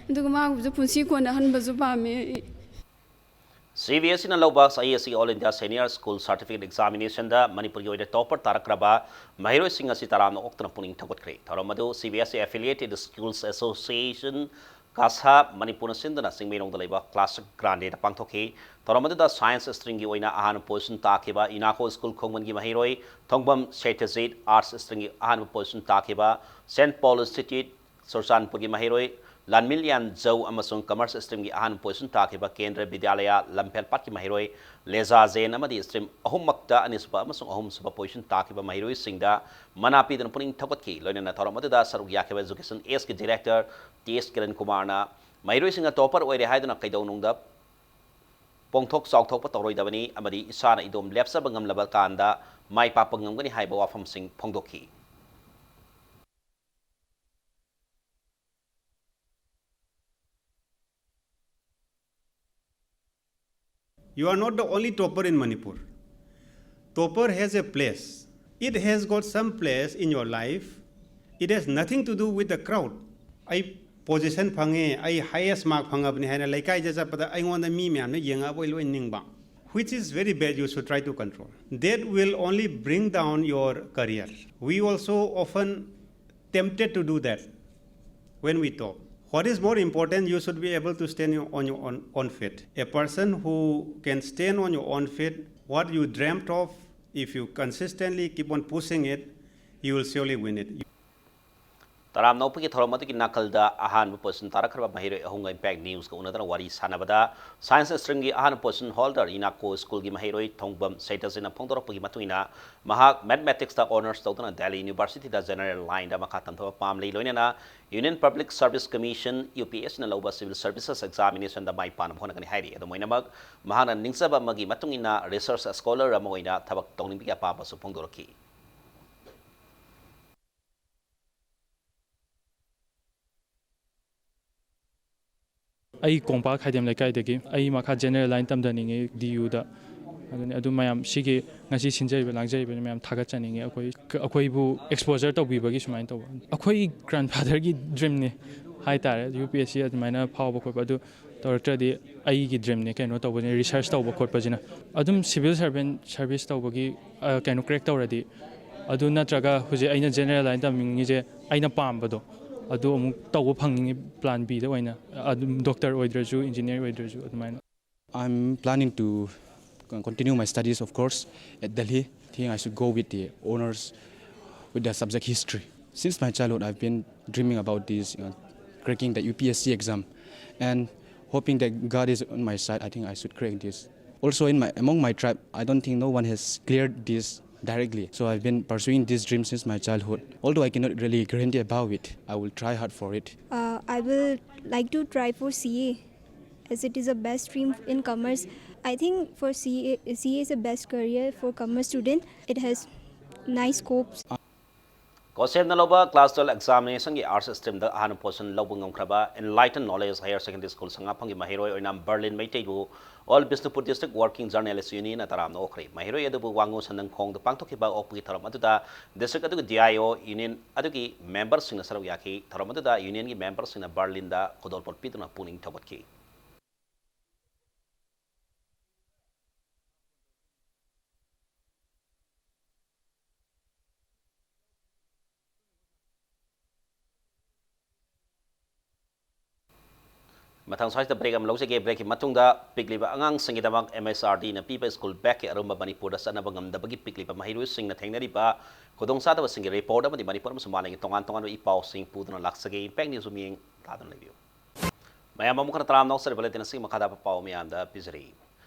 ꯑꯗꯨꯒ ꯃꯥꯕꯨꯁꯨ ꯄꯨꯟꯁꯤ ꯀꯣꯟꯅꯍꯟꯕꯁꯨ ꯄꯥꯝꯃꯦ ꯑꯩ꯫ ꯁꯤ ꯕꯤ ꯑꯦꯁ ꯏꯅ ꯂꯧꯕ ꯆꯍꯤ ꯑꯁꯤꯒꯤ All India Senior School Certificate Examination ꯗ ꯃꯅꯤꯄꯨꯔꯒꯤ ꯑꯣꯏꯅ topper ꯇꯥꯔꯛꯈ꯭ꯔꯕ ꯃꯍꯩꯔꯣꯏꯁꯤꯡ ꯑꯁꯤ ꯇꯔꯥꯝꯅ ꯑꯣꯛꯇꯨꯅ ꯄꯨꯛꯅꯤꯡ ꯊꯧꯒꯠꯈ꯭ꯔꯦ꯫ ꯊꯧꯔꯝ ꯑꯗꯨ C B S E Affiliated Schools Association, ꯀꯥꯁꯥ, ꯃꯅꯤꯄꯨꯔꯅ ꯁꯤꯟꯗꯨꯅ ꯆꯤꯡꯃꯩꯔꯣꯡꯗ ꯂꯩꯕ Classic Grande ꯗ ꯄꯥꯡꯊꯣꯛꯈꯤ꯫ ꯊꯧꯔꯝ ꯑꯗꯨꯗ Science Stream ꯒꯤ ꯑꯣꯏꯅ ꯑꯍꯥꯟꯕ position ꯇꯥꯈꯤꯕ ꯏꯅꯥꯀꯣ ꯁ꯭ꯀꯨꯜ ꯈꯣꯡꯕꯟꯒꯤ ꯃꯍꯩꯔꯣꯏ ꯊꯣꯡꯕꯝ ꯁꯦꯇ꯭ꯌꯖꯤꯠ, Arts Stream ꯒꯤ ꯑꯍꯥꯟꯕ position ꯇꯥꯈꯤꯕ Saint Paul Institute ꯆꯨꯔꯆꯥꯟꯄꯨꯔꯒꯤ ꯃꯍꯩꯔꯣꯏ ꯂꯥꯟꯃꯤꯂꯤꯌꯥꯟ ꯖꯧ ꯑꯃꯁꯨꯡ Commerce Stream ꯒꯤ ꯑꯍꯥꯟꯕ position ꯇꯥꯈꯤꯕ ꯀꯦꯟꯗ꯭ꯔ ꯕꯤꯗ꯭ꯌꯥꯂꯌꯥ ꯂꯝꯐꯦꯜꯄꯥꯠꯀꯤ ꯃꯍꯩꯔꯣꯏ ꯂꯦꯖꯥ ꯖꯦꯟ ꯑꯃꯗꯤ stream ꯑꯍꯨꯝꯃꯛꯇ ꯑꯅꯤꯁꯨꯕ ꯑꯃꯁꯨꯡ ꯑꯍꯨꯝꯁꯨꯕ position ꯇꯥꯈꯤꯕ ꯃꯍꯩꯔꯣꯏꯁꯤꯡꯗ ꯃꯅꯥ ꯄꯤꯗꯨꯅ ꯄꯨꯛꯅꯤꯡ ꯊꯧꯒꯠꯈꯤ꯫ ꯂꯣꯏꯅꯅ ꯊꯧꯔꯝ ꯑꯗꯨꯗ ꯁꯔꯨꯛ ꯌꯥꯈꯤꯕ Education Ace ꯀꯤ Director T S ꯀꯤꯔꯟ ꯀꯨꯃꯥꯔꯅ ꯃꯍꯩꯔꯣꯏꯁꯤꯡꯅ topper ꯑꯣꯏꯔꯦ ꯍꯥꯏꯗꯨꯅ ꯀꯩꯗꯧꯅꯨꯡꯗ ꯄꯣꯡꯊꯣꯛ ꯆꯥꯎꯊꯣꯛꯄ ꯇꯧꯔꯣꯏꯗꯕꯅꯤ ꯑꯃꯗꯤ ꯏꯁꯥꯅ ꯏꯗꯣꯝ ꯂꯦꯞꯆꯕ ꯉꯝꯂꯕ ꯀꯥꯟꯗ ꯃꯥꯏ ꯄꯥꯛꯄ ꯉꯝꯒꯅꯤ ꯍꯥꯏꯕ ꯋꯥꯐꯝꯁꯤꯡ ꯐꯣꯡꯗꯣꯛꯈꯤ꯫ You are not the only topper in Manipur. Topper has a place. It has got some place in your life. It has nothing to do with the crowd. ꯑꯩ position ꯐꯪꯉꯦ, ꯑꯩ highest mark ꯐꯪꯉꯕꯅꯤ ꯍꯥꯏꯅ ꯂꯩꯀꯥꯏꯗ ꯆꯠꯄꯗ ꯑꯩꯉꯣꯟꯗ ꯃꯤ ꯃꯌꯥꯝꯅ ꯌꯦꯡꯉꯛꯑꯕꯣꯏ ꯂꯣꯏ ꯅꯤꯡꯕ, which is very bad, you should try to control. That will only bring down your career. We also often tempted to do that when we talk. What is more important, you should be able to stand on your own, own feet. A person who can stand on your own feet, what you dreamt of, if you consistently keep on pushing it, you will surely win it. ꯇꯔꯥꯝꯅ ꯑꯣꯛꯄꯒꯤ ꯊꯧꯔꯝ ꯑꯗꯨꯒꯤ ꯅꯥꯀꯜꯗ ꯑꯍꯥꯟꯕ position ꯇꯥꯔꯛꯈ꯭ꯔꯕ ꯃꯍꯩꯔꯣꯏ ꯑꯍꯨꯝꯒ Impact News ꯀ ꯎꯅꯗꯨꯅ ꯋꯥꯔꯤ ꯁꯥꯟꯅꯕꯗ Science Stream ꯒꯤ ꯑꯍꯥꯟꯕ position holder ꯏꯅꯥꯀꯣ ꯁ꯭ꯀꯨꯜꯒꯤ ꯃꯍꯩꯔꯣꯏ ꯊꯣꯡꯕꯝ ꯁꯩꯇꯖꯤꯠꯅ ꯐꯣꯡꯗꯣꯔꯛꯄꯒꯤ ꯃꯇꯨꯡ ꯏꯟꯅ ꯃꯍꯥꯛ Mathematics ꯇ honours ꯇꯧꯗꯨꯅ Delhi University ꯗ General Line ꯗ ꯃꯈꯥ ꯇꯝꯊꯕ ꯄꯥꯝꯂꯤ꯫ ꯂꯣꯏꯅꯅ Union Public Service Commission, U P S C ꯅ ꯂꯧꯕ Civil Services Examination ꯗ ꯃꯥꯏ ꯄꯥꯛꯅꯕ ꯍꯣꯠꯅꯒꯅꯤ ꯍꯥꯏꯔꯤ꯫ ꯑꯗꯨꯝ ꯑꯣꯏꯅꯃꯛ, ꯃꯍꯥꯛꯅ ꯅꯤꯡꯖꯕ ꯑꯃꯒꯤ ꯃꯇꯨꯡ ꯏꯟꯅ research scholar ꯑꯃ ꯑꯣꯏꯅ ꯊꯕꯛ ꯇꯧꯅꯤꯡꯕꯒꯤ ꯑꯄꯥꯝꯕꯁꯨ ꯐꯣꯡꯗꯣꯔꯛꯈꯤ꯫ ꯑꯩ ꯀꯣꯡꯄꯥ ꯈꯥꯏꯗꯦꯝ ꯂꯩꯀꯥꯏꯗꯒꯤ꯫ ꯑꯩ ꯃꯈꯥ General Line ꯇꯝꯊꯅꯤꯡꯉꯤ D U ꯗ꯫ ꯑꯗꯨꯅꯤ, ꯑꯗꯨ ꯃꯌꯥꯝ ꯁꯤꯒꯤ ꯉꯁꯤ ꯁꯤꯟꯖꯔꯤꯕ ꯂꯥꯡꯖꯔꯤꯕ ꯃꯌꯥꯝ ꯊꯥꯒꯠꯆꯅꯤꯡꯉꯤ꯫ ꯑꯩꯈꯣꯏ, ꯑꯩꯈꯣꯏꯕꯨ exposure ꯇꯧꯕꯤꯕꯒꯤ ꯁꯨꯃꯥꯏꯅ ꯇꯧꯕ, ꯑꯩꯈꯣꯏ grandfatherꯒꯤ dreamꯅꯤ ꯍꯥꯏꯇꯥꯔꯦ, U P S C ꯑꯗꯨꯃꯥꯏꯅ ꯐꯥꯎꯕ ꯈꯣꯠꯄ꯫ ꯑꯗꯨ ꯇꯧꯔꯛꯇ꯭ꯔꯗꯤ ꯑꯩꯒꯤ dreamꯅꯤ ꯀꯩꯅꯣ ꯇꯧꯕꯁꯤꯅ, research ꯇꯧꯕ ꯈꯣꯠꯄꯁꯤꯅ꯫ ꯑꯗꯨꯝ civil servant service ꯇꯧꯕꯒꯤ, ꯑ, ꯀꯩꯅꯣ crack ꯇꯧꯔꯗꯤ, ꯑꯗꯨ ꯅꯠꯇ꯭ꯔꯒ ꯍꯧꯖꯤꯛ ꯑꯩꯅ general line ꯇꯝꯅꯤꯡꯉꯤꯁꯦ, ꯑꯩꯅ ꯄꯥꯝꯕꯗꯣ ꯑꯗꯨ ꯑꯃꯨꯛ ꯇꯧꯕ ꯐꯪꯅꯤꯡꯉꯤ, plan Bꯗ ꯑꯣꯏꯅ꯫ ꯑꯗꯨꯝ doctor ꯑꯣꯏꯗ꯭ꯔꯁꯨ, engineer ꯑꯣꯏꯗ꯭ꯔꯁꯨ ꯑꯗꯨꯃꯥꯏꯅ꯫ I'm planning to con-, continue my studies, of course, at Delhi. I think I should go with the honors with the subject history. Since my childhood, I've been dreaming about this, you know, cracking the U P S C exam, and hoping that God is on my side, I think I should crack this. Also, in my, among my tribe, I don't think no one has cleared this directly. So I've been pursuing this dream since my childhood. Although I cannot really guarantee about it, I will try hard for it. Uh, I will like to try for C A, as it is a best stream in commerce. I think for C A, C A is the best career for commerce student. It has nice scopes. ꯀꯣꯁꯦꯝꯅ ꯂꯧꯕ class twelve examinationꯒꯤ arts streamꯗ ꯑꯍꯥꯟꯕ position ꯂꯧꯕ ꯉꯝꯈ꯭ꯔꯕ Enlighten Knowledge Higher Secondary School ꯁꯉꯥꯐꯝꯒꯤ ꯃꯍꯩꯔꯣꯏ ꯑꯣꯏꯅ Berlin ꯃꯩꯇꯩꯕꯨ All Bishnupur District Working Journalist Unionꯅ ꯇꯔꯥꯝꯅ ꯑꯣꯛꯈ꯭ꯔꯦ꯫ ꯃꯍꯩꯔꯣꯏ ꯑꯗꯨꯕꯨ ꯋꯥꯉꯨ ꯁꯟꯗꯪꯈꯣꯡꯗ ꯄꯥꯡꯊꯣꯛꯈꯤꯕ ꯑꯣꯛꯄꯒꯤ ꯊꯧꯔꯝ ꯑꯗꯨꯗ district ꯑꯗꯨꯒꯤ D I O union ꯑꯗꯨꯒꯤ memberꯁꯤꯡꯅ ꯁꯔꯨꯛ ꯌꯥꯈꯤ꯫ ꯊꯧꯔꯝ ꯑꯗꯨꯗ unionꯒꯤ memberꯁꯤꯡꯅ ꯕꯔꯂꯤꯟꯗ ꯈꯨꯗꯣꯜꯄꯣꯠ ꯄꯤꯗꯨꯅ ꯄꯨꯛꯅꯤꯡ ꯊꯧꯒꯠꯈꯤ꯫ ꯃꯊꯪ ꯁ꯭ꯋꯥꯏꯁꯤꯗ break ꯑꯃ ꯂꯧꯖꯒꯦ꯫ Breakꯀꯤ ꯃꯇꯨꯡꯗ ꯄꯤꯛꯂꯤꯕ ꯑꯉꯥꯡꯁꯤꯡꯒꯤꯗꯃꯛ M S R Dꯅ ꯄꯤꯕ school bagꯀꯤ ꯑꯔꯨꯝꯕ ꯃꯅꯤꯄꯨꯔꯗ ꯆꯠꯅꯕ ꯉꯝꯗꯕꯒꯤ ꯄꯤꯛꯂꯤꯕ ꯃꯍꯩꯔꯣꯏꯁꯤꯡꯅ ꯊꯦꯡꯅꯔꯤꯕ ꯈꯨꯗꯣꯡꯆꯥꯗꯕꯁꯤꯡꯒꯤ report ꯑꯃꯗꯤ ꯃꯅꯤꯄꯨꯔ ꯑꯃꯁꯨꯡ ꯃꯥꯂꯦꯝꯒꯤ ꯇꯣꯉꯥꯟ ꯇꯣꯉꯥꯟꯕ ꯏ ꯄꯥꯎꯁꯤꯡ ꯄꯨꯗꯨꯅ ꯂꯥꯛꯆꯒꯦ꯫ Impact News ꯃꯤꯠꯌꯦꯡ ꯇꯥꯗꯨꯅ ꯂꯩꯕꯤꯌꯨ꯫ ꯃꯌꯥꯝ ꯑꯃꯨꯛ ꯍꯟꯅ ꯇꯔꯥꯝꯅ ꯑꯣꯛꯆꯔꯤ꯫ Bulletin ꯑꯁꯤꯒꯤ ꯃꯈꯥꯗ ꯄꯥꯎ ꯃꯌꯥꯝꯗ ꯄꯤꯖꯔꯤ꯫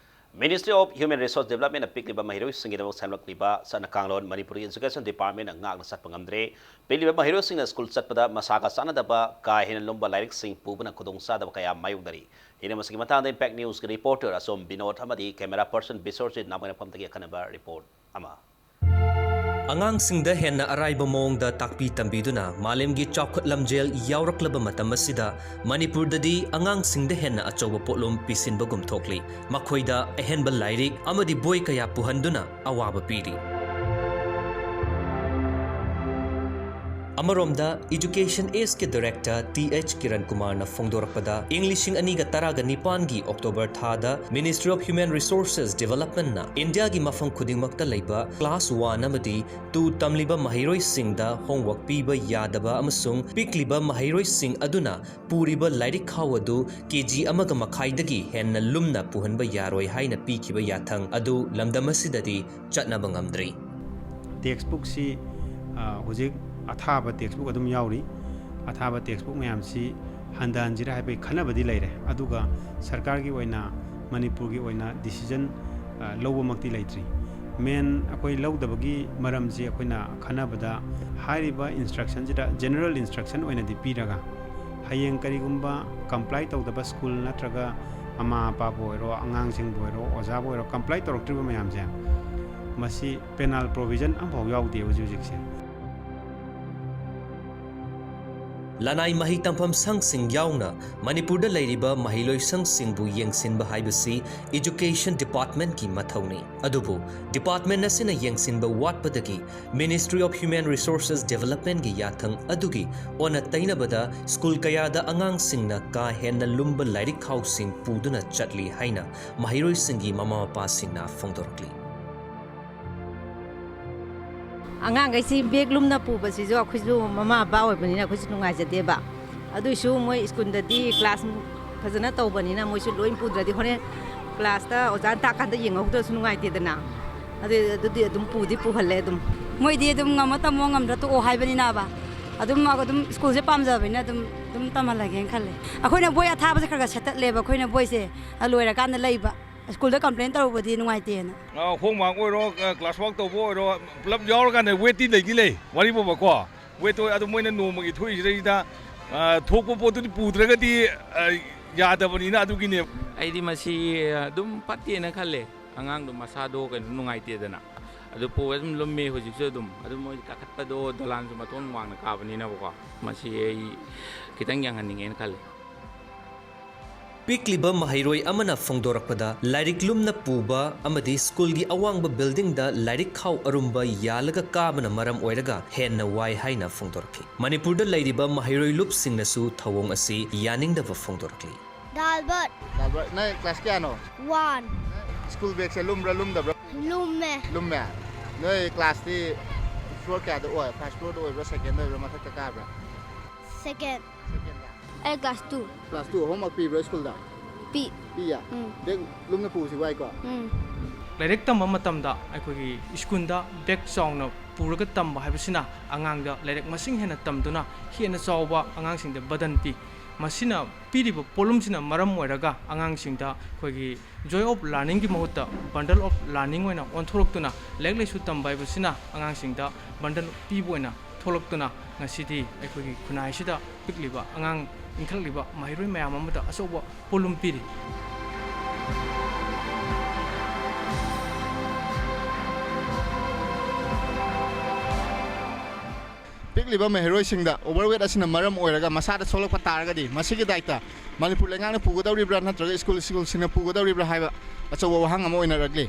Ministry of Human Resource Developmentꯅ ꯄꯤꯛꯂꯤꯕ ꯃꯍꯩꯔꯣꯏꯁꯤꯡꯒꯤꯗꯃꯛ ꯁꯦꯝꯂꯛꯂꯤꯕ ꯆꯠꯅ ꯀꯥꯡꯂꯣꯟ ꯃꯅꯤꯄꯨꯔꯒꯤ Education Departmentꯅ ꯉꯥꯛꯅ ꯆꯠꯄ ꯉꯝꯗ꯭ꯔꯦ꯫ ꯄꯤꯛꯂꯤꯕ ꯃꯍꯩꯔꯣꯏꯁꯤꯡꯅ school ꯆꯠꯄꯗ ꯃꯁꯥꯒ ꯆꯥꯟꯅꯗꯕ ꯀꯥ ꯍꯦꯟꯅ ꯂꯨꯝꯕ ꯂꯥꯏꯔꯤꯛꯁꯤꯡ ꯄꯨꯕꯅ ꯈꯨꯗꯣꯡꯆꯥꯗꯕ ꯀꯌꯥ ꯃꯥꯌꯣꯛꯅꯔꯤ꯫ ꯍꯤꯔꯝ ꯑꯁꯤꯒꯤ ꯃꯇꯥꯡꯗ Impact Newsꯀꯤ reporter ꯑꯆꯣꯝ ꯕꯤꯅꯣꯗ ꯑꯃꯗꯤ camera person ꯕꯤꯁ꯭ꯋꯔꯖꯤꯠ ꯅꯥꯃꯒꯤ ꯃꯐꯝꯗꯒꯤ ꯑꯈꯟꯅꯕ report ꯑꯃ꯫ ꯑꯉꯥꯡꯁꯤꯡꯗ ꯍꯦꯟꯅ ꯑꯔꯥꯏꯕ ꯃꯑꯣꯡꯗ ꯇꯥꯛꯄꯤ ꯇꯝꯕꯤꯗꯨꯅ ꯃꯥꯂꯦꯝꯒꯤ ꯆꯥꯎꯈꯠ ꯂꯝꯖꯦꯜ ꯌꯥꯎꯔꯛꯂꯕ ꯃꯇꯝ ꯑꯁꯤꯗ ꯃꯅꯤꯄꯨꯔꯗꯗꯤ ꯑꯉꯥꯡꯁꯤꯡꯗ ꯍꯦꯟꯅ ꯑꯆꯧꯕ ꯄꯣꯠꯂꯨꯝ ꯄꯤꯁꯤꯟꯕꯒꯨꯝ ꯊꯣꯛꯂꯤ꯫ ꯃꯈꯣꯏꯗ ꯑꯍꯦꯟꯕ ꯂꯥꯏꯔꯤꯛ ꯑꯃꯗꯤ ꯕꯣꯏ ꯀꯌꯥ ꯄꯨꯍꯟꯗꯨꯅ ꯑꯋꯥꯕ ꯄꯤꯔꯤ꯫ ꯑꯃꯔꯣꯝꯗ, Education Ageꯀꯤ Director T H Kiran ꯀꯨꯃꯥꯔꯅ ꯐꯣꯡꯗꯣꯔꯛꯄꯗ, ꯏꯪ ꯂꯤꯁꯤꯡ ꯑꯅꯤꯒ ꯇꯔꯥꯒ ꯅꯤꯄꯥꯟꯒꯤ October ꯊꯥꯗ Ministry of Human Resources Developmentꯅ ꯏꯟꯗꯤꯌꯥꯒꯤ ꯃꯐꯝ ꯈꯨꯗꯤꯡꯃꯛꯇ ꯂꯩꯕ class one ꯑꯃꯗꯤ two ꯇꯝꯂꯤꯕ ꯃꯍꯩꯔꯣꯏꯁꯤꯡꯗ homework ꯄꯤꯕ ꯌꯥꯗꯕ ꯑꯃꯁꯨꯡ ꯄꯤꯛꯂꯤꯕ ꯃꯍꯩꯔꯣꯏꯁꯤꯡ ꯑꯗꯨꯅ ꯄꯨꯔꯤꯕ ꯂꯥꯏꯔꯤꯛ ꯈꯥꯎ ꯑꯗꯨ ꯀꯦ ꯖꯤ ꯑꯃꯒ ꯃꯈꯥꯏꯗꯒꯤ ꯍꯦꯟꯅ ꯂꯨꯝꯅ ꯄꯨꯍꯟꯕ ꯌꯥꯔꯣꯏ ꯍꯥꯏꯅ ꯄꯤꯈꯤꯕ ꯌꯥꯊꯪ ꯑꯗꯨ ꯂꯝꯗꯝ ꯑꯁꯤꯗꯗꯤ ꯆꯠꯅꯕ ꯉꯝꯗ꯭ꯔꯤ꯫ Textbookꯁꯤ, ꯑ, ꯍꯧꯖꯤꯛ ꯑꯊꯥꯕ textbook ꯑꯗꯨꯝ ꯌꯥꯎꯔꯤ꯫ ꯑꯊꯥꯕ textbook ꯃꯌꯥꯝꯁꯤ ꯍꯟꯊꯍꯟꯁꯤꯔꯥ ꯍꯥꯏꯕꯒꯤ ꯈꯟꯅꯕꯗꯤ ꯂꯩꯔꯦ, ꯑꯗꯨꯒ ꯁꯔꯀꯥꯔꯒꯤ ꯑꯣꯏꯅ, ꯃꯅꯤꯄꯨꯔꯒꯤ ꯑꯣꯏꯅ decision, ꯑ, ꯂꯧꯕꯃꯛꯇꯤ ꯂꯩꯇ꯭ꯔꯤ꯫ Main ꯑꯩꯈꯣꯏ ꯂꯧꯗꯕꯒꯤ ꯃꯔꯝꯁꯤ ꯑꯩꯈꯣꯏꯅ ꯈꯟꯅꯕꯗ, ꯍꯥꯏꯔꯤꯕ instructionꯁꯤꯗ general instruction ꯑꯣꯏꯅꯗꯤ ꯄꯤꯔꯒ, ꯍꯌꯦꯡ ꯀꯔꯤꯒꯨꯝꯕ comply ꯇꯧꯗꯕ school ꯅꯠꯇ꯭ꯔꯒ ꯃꯃꯥ ꯃꯄꯥꯕꯨ ꯑꯣꯏꯔꯣ, ꯑꯉꯥꯡꯁꯤꯡꯕꯨ ꯑꯣꯏꯔꯣ, ꯑꯣꯖꯥꯕꯨ ꯑꯣꯏꯔꯣ, comply ꯇꯧꯔꯛꯇ꯭ꯔꯤꯕ ꯃꯌꯥꯝꯁꯦ, ꯃꯁꯤ penal provision ꯑꯃꯐꯥꯎ ꯌꯥꯎꯗꯦ ꯍꯧꯖꯤꯛ ꯍꯧꯖꯤꯛꯁꯦ꯫ ꯂꯅꯥꯏ ꯃꯍꯩ ꯇꯝꯐꯝ ꯁꯪꯁꯤꯡ ꯌꯥꯎꯅ ꯃꯅꯤꯄꯨꯔꯗ ꯂꯩꯔꯤꯕ ꯃꯍꯩꯂꯣꯏꯁꯪꯁꯤꯡꯕꯨ ꯌꯦꯡꯁꯤꯟꯕ ꯍꯥꯏꯕꯁꯤ Education Departmentꯀꯤ ꯃꯊꯧꯅꯤ꯫ ꯑꯗꯨꯕꯨ department ꯑꯁꯤꯅ ꯌꯦꯡꯁꯤꯟꯕ ꯋꯥꯠꯄꯗꯒꯤ Ministry of Human Resources Developmentꯀꯤ ꯌꯥꯊꯪ ꯑꯗꯨꯒꯤ ꯑꯣꯟꯅ ꯇꯩꯅꯕꯗ school ꯀꯌꯥꯗ ꯑꯉꯥꯡꯁꯤꯡꯅ ꯀꯥ ꯍꯦꯟꯅ ꯂꯨꯝꯕ ꯂꯥꯏꯔꯤꯛ ꯈꯥꯎꯁꯤꯡ ꯄꯨꯗꯨꯅ ꯆꯠꯂꯤ ꯍꯥꯏꯅ ꯃꯍꯩꯔꯣꯏꯁꯤꯡꯒꯤ ꯃꯃꯥ ꯃꯄꯥꯁꯤꯡꯅ ꯐꯣꯡꯗꯣꯔꯛꯂꯤ꯫ ꯑꯉꯥꯡꯈꯩꯁꯤ bag ꯂꯨꯝꯅ ꯄꯨꯕꯁꯤꯁꯨ ꯑꯩꯈꯣꯏꯁꯨ ꯃꯃꯥ ꯃꯄꯥ ꯑꯣꯏꯕꯅꯤꯅ ꯑꯩꯈꯣꯏꯁꯨ ꯅꯨꯡꯉꯥꯏꯖꯗꯦꯕ꯫ ꯑꯗꯨꯏꯁꯨ ꯃꯣꯏ schoolꯗꯗꯤ class ꯐꯖꯅ ꯇꯧꯕꯅꯤꯅ ꯃꯣꯏꯁꯨ ꯂꯣꯏ ꯄꯨꯗ꯭ꯔꯗꯤ ꯍꯣꯔꯦꯟ classꯇ ꯑꯣꯖꯥꯅ ꯇꯥꯛꯀꯥꯟꯗ ꯌꯦꯡꯍꯧꯗ꯭ꯔꯁꯨ ꯅꯨꯡꯉꯥꯏꯇꯦꯗꯅ꯫ ꯑꯗꯨ, ꯑꯗꯨꯗꯤ ꯑꯗꯨꯝ ꯄꯨꯗꯤ ꯄꯨꯍꯜꯂꯦ ꯑꯗꯨꯝ꯫ ꯃꯣꯏꯗꯤ ꯑꯗꯨꯝ ꯉꯝꯃ ꯇꯝꯃꯣ, ꯉꯝꯗ꯭ꯔ ꯇꯣꯛꯑꯣ ꯍꯥꯏꯕꯅꯤꯅꯕ꯫ ꯑꯗꯨꯝ, ꯑꯗꯨꯝ schoolꯁꯦ ꯄꯥꯝꯖꯕꯅꯤꯅ ꯑꯗꯨꯝ, ꯑꯗꯨꯝ ꯇꯝꯍꯜꯂꯒꯦꯅ ꯈꯜꯂꯦ꯫ ꯑꯩꯈꯣꯏꯅ ꯕꯣꯏ ꯑꯊꯥꯕꯁꯦ ꯈꯔ ꯈꯔ ꯁꯦꯠꯇꯠꯂꯦꯕ, ꯑꯩꯈꯣꯏꯅ ꯕꯣꯏꯁꯦ꯫ ꯑ, ꯂꯣꯏꯔꯀꯥꯟꯗ ꯂꯩꯕ꯫ Schoolꯗ complain ꯇꯧꯔꯨꯕꯗꯤ ꯅꯨꯡꯉꯥꯏꯇꯦꯅ꯫ ꯑ, homework ꯑꯣꯏꯔꯣ, ꯑ, class work ꯇꯧꯕ ꯑꯣꯏꯔꯣ, ꯄꯨꯂꯞ ꯌꯥꯎꯔꯀꯥꯟꯗ weightꯇꯤ ꯂꯩꯗꯤ ꯂꯩ꯫ ꯋꯥꯔꯤꯕꯣꯕꯀꯣ, weightꯇꯣ ꯑꯗꯨ ꯃꯣꯏꯅ ꯅꯣꯡꯃꯒꯤ ꯊꯣꯛꯏꯁꯤꯗꯩꯗ, ꯑ, ꯊꯣꯛꯄ ꯄꯣꯠꯇꯨꯗꯤ ꯄꯨꯗ꯭ꯔꯒꯗꯤ, ꯑ, ꯌꯥꯗꯕꯅꯤꯅ ꯑꯗꯨꯒꯤꯅꯦ꯫ ꯑꯩꯗꯤ ꯃꯁꯤ ꯑꯗꯨꯝ ꯐꯠꯇꯦꯅ ꯈꯜꯂꯦ꯫ ꯑꯉꯥꯡꯗꯣ ꯃꯁꯥꯗꯣ ꯀꯩꯅꯣ ꯅꯨꯡꯉꯥꯏꯇꯦꯗꯅ꯫ ꯑꯗꯨ ꯄꯨꯕ ꯑꯗꯨꯝ ꯂꯨꯝꯃꯤ ꯍꯧꯖꯤꯛꯁꯨ ꯑꯗꯨꯝ꯫ ꯑꯗꯨ ꯃꯣꯏ ꯀꯥꯈꯠꯄꯗꯣ ꯗꯣꯂꯥꯟꯁꯨ ꯃꯇꯣꯟ ꯋꯥꯡꯅ ꯀꯥꯕꯅꯤꯅꯀꯣ, ꯃꯁꯤ ꯑꯩ ꯈꯤꯇꯪ ꯌꯦꯡꯍꯟꯅꯤꯡꯉꯦꯅ ꯈꯜꯂꯤ꯫ ꯄꯤꯛꯂꯤꯕ ꯃꯍꯩꯔꯣꯏ ꯑꯃꯅ ꯐꯣꯡꯗꯣꯔꯛꯄꯗ, ꯂꯥꯏꯔꯤꯛ ꯂꯨꯝꯅ ꯄꯨꯕ ꯑꯃꯗꯤ ꯁ꯭ꯀꯨꯜꯒꯤ ꯑꯋꯥꯡꯕ ꯕꯤꯜꯗꯤꯡꯗ ꯂꯥꯏꯔꯤꯛ ꯈꯥꯎ ꯑꯔꯨꯝꯕ ꯌꯥꯜꯂꯒ ꯀꯥꯕꯅ ꯃꯔꯝ ꯑꯣꯏꯔꯒ ꯍꯦꯟꯅ ꯋꯥꯏ ꯍꯥꯏꯅ ꯐꯣꯡꯗꯣꯔꯛꯈꯤ꯫ ꯃꯅꯤꯄꯨꯔꯗ ꯂꯩꯔꯤꯕ ꯃꯍꯩꯔꯣꯏ ꯂꯨꯞꯁꯤꯡꯅꯁꯨ ꯊꯧꯑꯣꯡ ꯑꯁꯤ ꯌꯥꯅꯤꯡꯗꯕ ꯐꯣꯡꯗꯣꯔꯛꯂꯤ꯫ ꯗꯥꯜꯕꯔꯠ꯫ ꯗꯥꯜꯕꯔꯠ, ꯅꯪ ꯀ꯭ꯂꯥꯁ ꯀꯌꯥꯅꯣ? ꯋꯥꯟ꯫ ꯁ꯭ꯀꯨꯜ ꯕꯦꯒꯁꯦ ꯂꯨꯝꯕ꯭ꯔꯥ ꯂꯨꯝꯗꯕ꯭ꯔꯥ? ꯂꯨꯝꯃꯦ꯫ ꯂꯨꯝꯃꯦ꯫ ꯅꯣꯏ ꯀ꯭ꯂꯥꯁꯇꯤ ꯐ꯭ꯂꯣꯔ ꯀꯌꯥꯗ ꯑꯣꯏ? ꯐꯥꯔꯁ ꯐ꯭ꯂꯣꯔꯗ ꯑꯣꯏꯕ꯭ꯔꯥ, ꯁꯦꯀꯦꯟꯗ ꯑꯣꯏꯕ꯭ꯔꯥ, ꯃꯊꯛꯇ ꯀꯥꯕ꯭ꯔꯥ? ꯁꯦꯀꯦꯟ꯫ ꯁꯦꯀꯦꯟꯗ꯫ ꯑꯩ class two. Class two. Homework ꯄꯤꯕ꯭ꯔꯥ ꯁ꯭ꯀꯨꯜꯗ? ꯄꯤ꯫ ꯄꯤꯌꯦ? ꯎꯝ꯫ ꯕꯦꯒ ꯂꯨꯝꯅ ꯄꯨꯕꯁꯤ ꯋꯥꯏꯀꯣ? ꯎꯝ꯫ ꯂꯥꯏꯔꯤꯛ ꯇꯝꯕ ꯃꯇꯝꯗ ꯑꯩꯈꯣꯏꯒꯤ ꯁ꯭ꯀꯨꯜꯗ ꯕꯦꯒ ꯆꯥꯎꯅ ꯄꯨꯔꯒ ꯇꯝꯕ ꯍꯥꯏꯕꯁꯤꯅ ꯑꯉꯥꯡꯗ ꯂꯥꯏꯔꯤꯛ ꯃꯁꯤꯡ ꯍꯦꯟꯅ ꯇꯝꯗꯨꯅ ꯍꯦꯟꯅ ꯆꯥꯎꯕ ꯑꯉꯥꯡꯁꯤꯡꯗ ꯕꯔꯗꯟ ꯄꯤ꯫ ꯃꯁꯤꯅ ꯄꯤꯔꯤꯕ ꯄꯣꯠꯂꯨꯝꯁꯤꯅ ꯃꯔꯝ ꯑꯣꯏꯔꯒ ꯑꯉꯥꯡꯁꯤꯡꯗ ꯑꯩꯈꯣꯏꯒꯤ joy of learningꯒꯤ ꯃꯍꯨꯠꯇ bundle of learning ꯑꯣꯏꯅ ꯑꯣꯟꯊꯣꯔꯛꯇꯨꯅ ꯂꯥꯏꯔꯤꯛ ꯂꯥꯏꯁꯨ ꯇꯝꯕ ꯍꯥꯏꯕꯁꯤꯅ ꯑꯉꯥꯡꯁꯤꯡꯗ ꯕꯔꯗꯟ ꯄꯤꯕ ꯑꯣꯏꯅ ꯊꯣꯛꯂꯛꯇꯨꯅ ꯉꯁꯤꯗꯤ ꯑꯩꯈꯣꯏꯒꯤ ꯈꯨꯟꯅꯥꯏꯁꯤꯗ ꯄꯤꯛꯂꯤꯕ ꯑꯉꯥꯡ ꯏꯟꯈꯠꯂꯛꯂꯤꯕ ꯃꯍꯩꯔꯣꯏ ꯃꯌꯥꯝ ꯑꯃꯗ ꯑꯆꯧꯕ ꯄꯣꯠꯂꯨꯝ ꯄꯤꯔꯤ꯫ ꯄꯤꯛꯂꯤꯕ ꯃꯍꯩꯔꯣꯏꯁꯤꯡꯗ overweight ꯑꯁꯤꯅ ꯃꯔꯝ ꯑꯣꯏꯔꯒ ꯃꯁꯥꯗ ꯁꯣꯛꯂꯛꯄ ꯇꯥꯔꯒꯗꯤ ꯃꯁꯤꯒꯤ ꯗꯥꯏꯇ ꯃꯅꯤꯄꯨꯔ ꯂꯩꯉꯥꯛꯅ ꯄꯨꯒꯗꯧꯔꯤꯕ꯭ꯔꯥ ꯅꯠꯇ꯭ꯔꯒ ꯁ꯭ꯀꯨꯜ ꯁ꯭ꯀꯨꯜꯁꯤꯡꯅ ꯄꯨꯒꯗꯧꯔꯤꯕ꯭ꯔꯥ ꯍꯥꯏꯕ ꯑꯆꯧꯕ ꯋꯥꯍꯪ ꯑꯃ ꯑꯣꯏꯅꯔꯛꯂꯤ꯫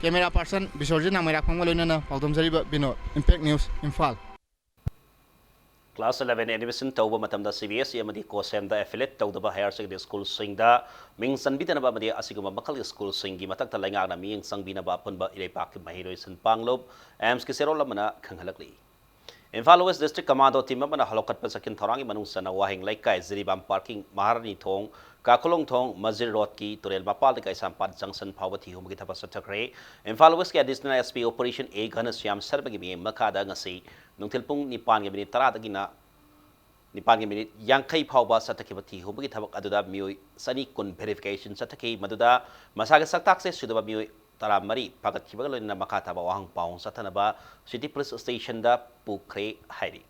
Camera person ꯕꯤꯁꯣꯔꯖꯤꯠ ꯅꯥꯃꯩꯔꯥꯛꯄꯝꯒ ꯂꯣꯏꯅꯅ ꯄꯥꯎꯗꯝꯖꯔꯤꯕ Vinod, Impact News, Imphal. Class eleven admission ꯇꯧꯕ ꯃꯇꯝꯗ CBSE ꯑꯃꯗꯤ COHSEMꯗ affiliate ꯇꯧꯗꯕ higher secondary ꯁ꯭ꯀꯨꯜꯁꯤꯡꯗ ꯃꯤꯡ ꯆꯟꯕꯤꯗꯅꯕ ꯑꯃꯗꯤ ꯑꯁꯤꯒꯨꯝꯕ ꯃꯈꯜꯒꯤ ꯁ꯭ꯀꯨꯜꯁꯤꯡꯒꯤ ꯃꯊꯛꯇ ꯂꯩꯉꯥꯛꯅ ꯃꯤꯠꯌꯦꯡ ꯆꯪꯕꯤꯅꯕ ꯑꯄꯨꯟꯕ ꯏꯔꯩꯄꯥꯛꯀꯤ ꯃꯍꯩꯔꯣꯏꯁꯤꯡ ꯄꯥꯡꯂꯨꯞ, ꯑꯦꯝꯁꯀꯤ ꯆꯦꯔꯣꯜ ꯑꯃꯅ ꯈꯪꯍꯜꯂꯛꯂꯤ꯫ Imphal West District Commando Team ꯑꯃꯅ ꯍꯧꯒꯠꯄ ꯆꯠꯈꯤꯕ ꯊꯧꯔꯥꯡꯒꯤ ꯃꯅꯨꯡ ꯆꯟꯅ ꯋꯥꯍꯦꯡ ꯂꯩꯀꯥꯏ, ꯖꯤꯔꯤꯕꯥꯝ ꯄꯥꯔꯀꯤꯡ, ꯃꯍꯥꯔꯥꯅꯤ ꯊꯣꯡ, ꯀꯥꯈꯨꯂꯣꯡ ꯊꯣꯡ, ꯃꯖꯤꯔ ꯔꯣꯗꯀꯤ ꯇꯨꯔꯦꯜ ꯃꯄꯥꯜꯗꯒꯤ ꯀꯩꯁꯥꯝꯄꯥꯠ junction ꯐꯥꯎꯕ ꯊꯤ ꯍꯨꯝꯕꯒꯤ ꯊꯕꯛ ꯆꯠꯊꯈ꯭ꯔꯦ꯫ Imphal Westꯀꯤ Additional SP Operation A ꯘꯅꯁ꯭ꯌꯥꯝ ꯁꯔꯃꯒꯤ ꯃꯤꯠꯌꯦꯡ ꯃꯈꯥꯗ ꯉꯁꯤ ꯅꯨꯡꯊꯤꯜ ꯄꯨꯡ ꯅꯤꯄꯥꯟꯒꯤ ꯃꯤꯅꯤꯠ ꯇꯔꯥꯗꯒꯤꯅ ꯅꯤꯄꯥꯟꯒꯤ ꯃꯤꯅꯤꯠ ꯌꯥꯡꯈꯩ ꯐꯥꯎꯕ ꯆꯠꯊꯈꯤꯕ ꯊꯤ ꯍꯨꯝꯕꯒꯤ ꯊꯕꯛ ꯑꯗꯨꯗ ꯃꯤꯑꯣꯏ ꯆꯅꯤ ꯀꯨꯟ verification ꯆꯠꯊꯈꯤ꯫ ꯃꯗꯨꯗ ꯃꯁꯥꯒꯤ ꯁꯛꯇꯥꯛꯁꯦ ꯁꯨꯗꯕ ꯃꯤꯑꯣꯏ ꯇꯔꯥꯃꯔꯤ ꯐꯥꯒꯠꯈꯤꯕꯒ ꯂꯣꯏꯅꯅ ꯃꯈꯥ ꯇꯥꯕ ꯋꯥꯍꯪ ꯄꯥꯎꯍꯪ ꯆꯠꯊꯅꯕ City Police Stationꯗ ꯄꯨꯈ꯭ꯔꯦ ꯍꯥꯏꯔꯤ꯫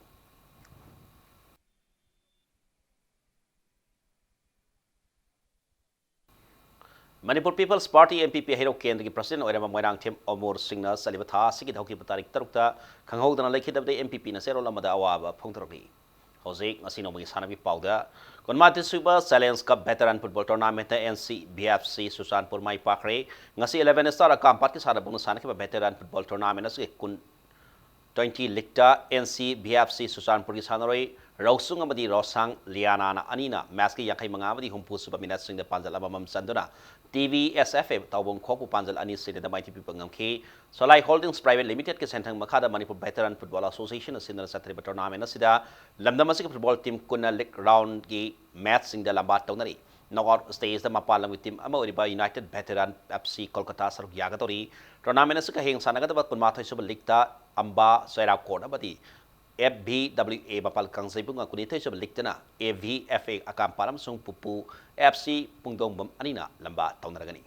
Manipur People's Party, M P P, ꯍꯩꯔꯣꯛ ꯀꯦꯟꯗ꯭ꯔꯒꯤ president ꯑꯣꯏꯔꯝꯕ ꯃꯣꯏꯔꯥꯡꯊꯦꯝ ꯑꯃꯣꯔ ꯁꯤꯡꯅ ꯆꯠꯂꯤꯕ ꯊꯥ ꯑꯁꯤꯒꯤ ꯍꯧꯈꯤꯕ ꯇꯥꯔꯤꯛ ꯇꯔꯨꯛꯇ ꯈꯪꯍꯧꯗꯅ ꯂꯩꯈꯤꯗꯕꯗꯒꯤ M P Pꯅ ꯆꯦꯔꯣꯜ ꯑꯃꯗ ꯑꯋꯥꯕ ꯐꯣꯡꯗꯣꯔꯛꯂꯤ꯫ ꯍꯧꯖꯤꯛ ꯉꯁꯤ ꯅꯣꯡꯃꯒꯤ ꯁꯥꯟꯅꯕꯒꯤ ꯄꯥꯎꯗ, ꯀꯨꯟꯃꯥꯊꯣꯏꯁꯨꯕ Challenge Cup Veteran Football Tournamentꯇ N C B F C Churachandpur ꯃꯥꯏ ꯄꯥꯛꯈ꯭ꯔꯦ꯫ ꯉꯁꯤ eleven Star ꯑꯀꯥꯝꯄꯥꯠꯀꯤ ꯁꯥꯟꯅꯕꯨꯡꯗ ꯁꯥꯟꯅꯈꯤꯕ Veteran Football Tournament ꯑꯁꯤꯒꯤ ꯀꯨꯟ, twenty leagueꯇ N C B F C ꯆꯨꯔꯆꯥꯟꯄꯨꯔꯒꯤ ꯁꯥꯟꯅꯔꯣꯏ ꯔꯧꯁꯨꯡ ꯑꯃꯗꯤ ꯔꯣꯁꯥꯡ ꯂꯤꯌꯥꯅꯥꯅ ꯑꯅꯤꯅ matchꯀꯤ ꯌꯥꯡꯈꯩ ꯃꯉꯥ ꯑꯃꯗꯤ ꯍꯨꯝꯐꯨ ꯁꯨꯕ minuteꯁꯤꯡꯗ ꯄꯥꯟꯖꯜ ꯑꯃꯃꯝ ꯆꯟꯗꯨꯅ T V S F A ꯇꯥꯎꯕꯪ ꯈꯣꯛꯄꯨ ꯄꯥꯟꯖꯜ ꯑꯅꯤ ꯁꯤꯅꯗ ꯃꯥꯏꯊꯤꯕ ꯄꯤꯕ ꯉꯝꯈꯤ꯫ Solai Holdings Private Limitedꯀꯤ ꯁꯦꯟꯊꯪ ꯃꯈꯥꯗ Manipur Veteran Football Associationꯅ ꯁꯤꯟꯗꯨꯅ ꯆꯠꯊꯔꯤꯕ tournament ꯑꯁꯤꯗ ꯂꯝꯗꯝ ꯑꯁꯤꯒꯤ football team ꯀꯨꯟꯅ league roundꯒꯤ matchꯁꯤꯡꯗ ꯂꯝꯕꯥ ꯇꯧꯅꯔꯤ꯫ Knockout stageꯇ ꯃꯄꯥꯟ ꯂꯝꯒꯤ team ꯑꯃ ꯑꯣꯏꯔꯤꯕ United Veteran F C Kolkata ꯁꯔꯨꯛ ꯌꯥꯒꯗꯧꯔꯤ꯫ Tournament ꯑꯁꯤꯒ ꯍꯌꯦꯡ ꯁꯥꯟꯅꯒꯗꯕ ꯀꯨꯟꯃꯥꯊꯣꯏ ꯁꯨꯕ leagueꯇ ꯑꯝꯕꯥ, ꯆꯩꯔꯥꯎ ꯀꯣꯔꯠ ꯑꯃꯗꯤ F V W A ꯃꯄꯥꯜ ꯀꯥꯡꯖꯩꯕꯨꯡꯒ ꯀꯨꯟꯅꯤꯊꯣꯏ ꯁꯨꯕ leagueꯇꯅ A V F A ꯑꯀꯥꯝꯄꯥꯠ ꯑꯃꯁꯨꯡ ꯄꯨꯄꯨ F C ꯄꯨꯡꯗꯣꯡꯕꯝ ꯑꯅꯤꯅ ꯂꯝꯕꯥ ꯇꯧꯅꯔꯒꯅꯤ꯫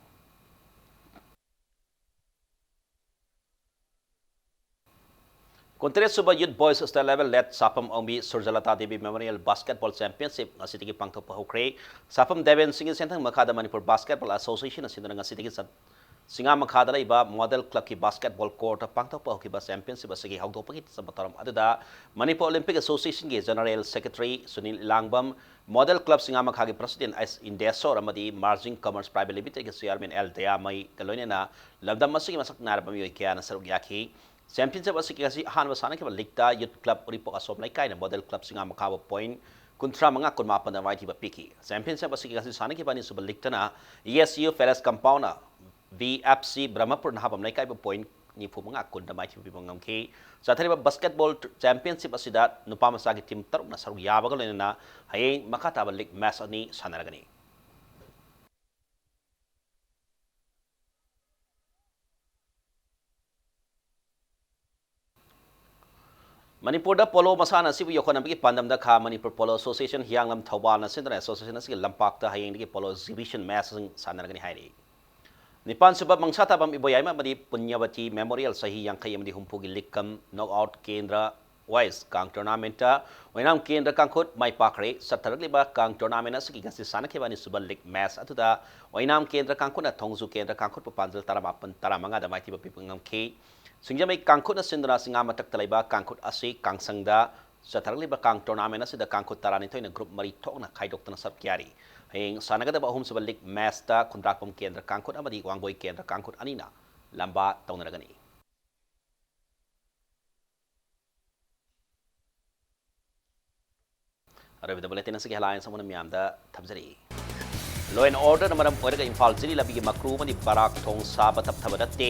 ꯀꯨꯟꯇꯔꯦꯠ ꯁꯨꯕ Youth Boys State Level late ꯁꯥꯐꯝ Ongbi Surjalata Devi Memorial Basketball Championship ꯉꯁꯤꯗꯒꯤ ꯄꯥꯡꯊꯣꯛꯄ ꯍꯧꯈ꯭ꯔꯦ꯫ ꯁꯥꯐꯝ ꯗꯦꯕꯦꯟ ꯁꯤꯡꯒꯤ ꯁꯦꯟꯊꯪ ꯃꯈꯥꯗ ꯃꯅꯤꯄꯨꯔ Basketball Associationꯅ ꯁꯤꯟꯗꯨꯅ ꯉꯁꯤꯗꯒꯤ ꯆꯠ-, ꯁꯤꯡꯉꯥ ꯃꯈꯥꯗ ꯂꯩꯕ Model Clubꯀꯤ basketball courtꯇ ꯄꯥꯡꯊꯣꯛꯄ ꯍꯧꯈꯤꯕ championship ꯑꯁꯤꯒꯤ ꯍꯧꯗꯣꯛꯄꯒꯤ ꯊꯧꯔꯝ ꯑꯗꯨꯗ Manipur Olympic Associationꯒꯤ General Secretary Sunil ꯏꯂꯥꯡꯕꯝ, Model Club ꯁꯤꯡꯉꯥ ꯃꯈꯥꯒꯤ President ꯑꯦꯁ ꯏꯟꯗꯦꯁꯣꯔ ꯑꯃꯗꯤ Margin Commerce Private Limitedꯀꯤ Chairman ꯑꯦꯜ ꯗꯌꯥꯃꯩꯒ ꯂꯣꯏꯅꯅ ꯂꯝꯗꯝ ꯑꯁꯤꯒꯤ ꯃꯁꯛ ꯅꯥꯏꯔꯕ ꯃꯤꯑꯣꯏ ꯀꯌꯥꯅ ꯁꯔꯨꯛ ꯌꯥꯈꯤ꯫ Championship ꯑꯁꯤꯒꯤ ꯉꯁꯤ ꯑꯍꯥꯟꯕ ꯁꯥꯟꯅꯈꯤꯕ leagueꯇ Youth Club ꯎꯔꯤꯄꯣꯛ ꯑꯁꯣꯝ ꯂꯩꯀꯥꯏꯅ Model Club ꯁꯤꯡꯉꯥ ꯃꯈꯥꯕꯨ point ꯀꯨꯟꯊ꯭ꯔꯥ ꯃꯉꯥ ꯀꯨꯟꯃꯥꯄꯟꯗ ꯃꯥꯏꯊꯤꯕ ꯄꯤꯈꯤ꯫ Championship ꯑꯁꯤꯒꯤ ꯉꯁꯤ ꯁꯥꯟꯅꯈꯤꯕ ꯑꯅꯤꯁꯨꯕ leagueꯇꯅ E S U Palace Compoundꯅ V F C Brahmapur ꯅꯍꯥꯄꯝ ꯂꯩꯀꯥꯏꯕꯨ point ꯅꯤꯐꯨ ꯃꯉꯥ ꯀꯨꯟꯗ ꯃꯥꯏꯊꯤꯕ ꯄꯤꯕ ꯉꯝꯈꯤ꯫ ꯆꯠꯊꯔꯤꯕ basketball championship ꯑꯁꯤꯗ ꯅꯨꯄꯥ ꯃꯆꯥꯒꯤ team ꯇꯔꯨꯛꯅ ꯁꯔꯨꯛ ꯌꯥꯕꯒ ꯂꯣꯏꯅꯅ ꯍꯌꯦꯡ ꯃꯈꯥ ꯇꯥꯕ league match ꯑꯅꯤ ꯁꯥꯟꯅꯔꯒꯅꯤ꯫ ꯃꯅꯤꯄꯨꯔꯗ polo ꯃꯁꯥꯟꯅ ꯑꯁꯤꯕꯨ ꯌꯣꯛꯈꯠꯅꯕꯒꯤ ꯄꯥꯟꯗꯝꯗ ꯈꯥ ꯃꯅꯤꯄꯨꯔ Polo Association ꯍꯤꯌꯥꯡꯂꯝ ꯊꯧꯕꯥꯜꯅ ꯁꯤꯟꯗꯨꯅ association ꯑꯁꯤꯒꯤ ꯂꯝꯄꯥꯛꯇ ꯍꯌꯦꯡꯗꯒꯤ polo exhibition matchꯁꯤꯡ ꯁꯥꯟꯅꯔꯒꯅꯤ ꯍꯥꯏꯔꯤ꯫ ꯅꯤꯄꯥꯟ ꯁꯨꯕ ꯃꯪꯁꯥ ꯇꯥꯕꯝ ꯏꯕꯣꯌꯥꯏꯃ ꯑꯃꯗꯤ ꯄꯨꯅ꯭ꯌꯕꯇꯤ Memorial ꯆꯍꯤ ꯌꯥꯡꯈꯩ ꯑꯃꯗꯤ ꯍꯨꯝꯐꯨꯒꯤ league cum knockout ꯀꯦꯟꯗ꯭ꯔ Boys ꯀꯥꯡ tournamentꯇ ꯑꯣꯏꯅꯥꯝ ꯀꯦꯟꯗ꯭ꯔ ꯀꯥꯡꯈꯨꯠ ꯃꯥꯏ ꯄꯥꯛꯈ꯭ꯔꯦ꯫ ꯆꯠꯊꯔꯛꯂꯤꯕ ꯀꯥꯡ tournament ꯑꯁꯤꯒꯤ ꯉꯁꯤ ꯁꯥꯟꯅꯈꯤꯕ ꯑꯅꯤꯁꯨꯕ league match ꯑꯗꯨꯗ ꯑꯣꯏꯅꯥꯝ ꯀꯦꯟꯗ꯭ꯔ ꯀꯥꯡꯈꯨꯠꯅ ꯊꯣꯡꯖꯨ ꯀꯦꯟꯗ꯭ꯔ ꯀꯥꯡꯈꯨꯠꯄꯨ ꯄꯥꯟꯖꯜ ꯇꯔꯥꯃꯥꯄꯟ ꯇꯔꯥꯃꯉꯥꯗ ꯃꯥꯏꯊꯤꯕ ꯄꯤꯕ ꯉꯝꯈꯤ꯫ ꯁꯤꯡꯖꯃꯩ ꯀꯥꯡꯈꯨꯠꯅ ꯁꯤꯟꯗꯨꯅ ꯆꯤꯡꯉꯥ ꯃꯊꯛꯇ ꯂꯩꯕ ꯀꯥꯡꯈꯨꯠ ꯑꯁꯤ ꯀꯥꯡꯁꯪꯗ ꯆꯠꯊꯔꯛꯂꯤꯕ ꯀꯥꯡ tournament ꯑꯁꯤꯗ ꯀꯥꯡꯈꯨꯠ ꯇꯔꯥꯅꯤꯊꯣꯏꯅ group ꯃꯔꯤ ꯊꯣꯛꯅ ꯈꯥꯏꯗꯣꯛꯇꯨꯅ ꯁꯔꯨꯛ ꯌꯥꯔꯤ꯫ ꯍꯌꯦꯡ ꯁꯥꯟꯅꯒꯗꯕ ꯑꯍꯨꯝꯁꯨꯕ league matchꯇ ꯈꯨꯟꯗ꯭ꯔꯥꯛꯄꯝ ꯀꯦꯟꯗ꯭ꯔ ꯀꯥꯡꯈꯨꯠ ꯑꯃꯗꯤ ꯋꯥꯡꯒꯣꯏ ꯀꯦꯟꯗ꯭ꯔ ꯀꯥꯡꯈꯨꯠ ꯑꯅꯤꯅ ꯂꯝꯕꯥ ꯇꯧꯅꯔꯒꯅꯤ꯫ ꯑꯔꯣꯏꯕꯗ bulletin ꯑꯁꯤꯒꯤ headlines ꯑꯃꯨꯛ ꯃꯤꯌꯥꯝꯗ ꯊꯝꯖꯔꯤ꯫ Law and orderꯅ ꯃꯔꯝ ꯑꯣꯏꯔꯒ ꯏꯝꯐꯥꯜ ꯖꯤꯔꯤ ꯂꯝꯕꯤꯒꯤ ꯃꯀ꯭ꯔꯨ ꯑꯃꯗꯤ ꯕꯔꯥꯛ ꯊꯣꯡ ꯁꯥꯕ ꯇꯞꯊꯕ ꯅꯠꯇꯦ꯫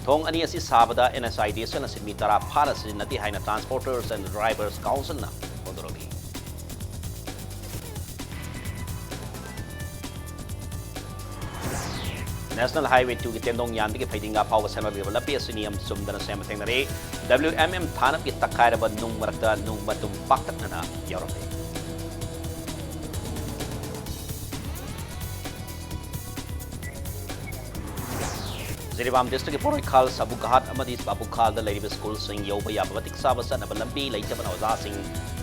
ꯊꯣꯡ ꯑꯅꯤ ꯑꯁꯤ ꯁꯥꯕꯗ NHIDCLꯅ ꯁꯤꯟꯃꯤ ꯇꯔꯥ ꯐꯥꯅ ꯁꯤꯖꯤꯟꯅꯗꯦ ꯍꯥꯏꯅ Transporters and Drivers Councilꯅ ꯐꯣꯡꯗꯣꯔꯛꯂꯤ꯫ National Highway twoꯒꯤ ꯇꯦꯟꯗꯣꯡ ꯌꯥꯟꯗꯒꯤ ꯐꯩꯗꯤꯡꯒꯥ ꯐꯥꯎꯕ ꯁꯦꯝꯂꯛꯂꯤꯕ ꯂꯝꯕꯤ ꯑꯁꯤ ꯅꯤꯌꯝ ꯆꯨꯝꯗꯅ ꯁꯦꯝꯕ ꯊꯦꯡꯅꯔꯦ꯫ WMM ꯊꯥꯅꯕꯒꯤ ꯇꯛꯈꯥꯏꯔꯕ ꯅꯨꯡ ꯃꯔꯛꯇ ꯅꯨꯡ ꯃꯇꯨꯝ ꯄꯥꯛꯇꯛꯅꯅ ꯌꯥꯎꯔꯝꯂꯦ꯫ ꯖꯤꯔꯤꯕꯥꯝ districtꯀꯤ ꯄꯣꯔꯣꯏꯈꯥꯜ, ꯁꯥꯕꯨꯒꯍꯥꯠ ꯑꯃꯗꯤ ꯕꯥꯕꯨꯈꯥꯜꯗ ꯂꯩꯔꯤꯕ schoolꯁꯤꯡ ꯌꯧꯕ ꯌꯥꯕ ꯃꯇꯤꯛ ꯆꯥꯕ ꯆꯠꯅꯕ ꯂꯝꯕꯤ ꯂꯩꯇꯕꯅ ꯑꯣꯖꯥꯁꯤꯡ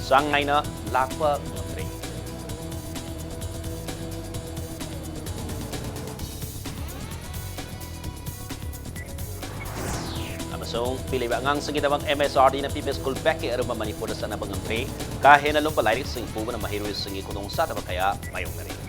ꯆꯥꯡ ꯅꯥꯏꯅ ꯂꯥꯛꯄ ꯉꯝꯗ꯭ꯔꯦ꯫ ꯑꯃꯁꯨꯡ ꯄꯤꯛꯂꯤꯕ ꯑꯉꯥꯡꯁꯤꯡꯒꯤꯗꯃꯛ MHRDꯅ ꯄꯤꯕ school bagꯀꯤ ꯑꯔꯨꯝꯕ ꯃꯅꯤꯄꯨꯔꯗ ꯆꯠꯅꯕ ꯉꯝꯗ꯭ꯔꯦ꯫ ꯀꯥ ꯍꯦꯟꯅ ꯂꯨꯝꯕ ꯂꯥꯏꯔꯤꯛꯁꯤꯡ ꯄꯨꯕꯅ ꯃꯍꯩꯔꯣꯏꯁꯤꯡꯒꯤ ꯈꯨꯗꯣꯡꯆꯥꯗꯕ ꯀꯌꯥ ꯃꯥꯌꯣꯛꯅꯔꯤ꯫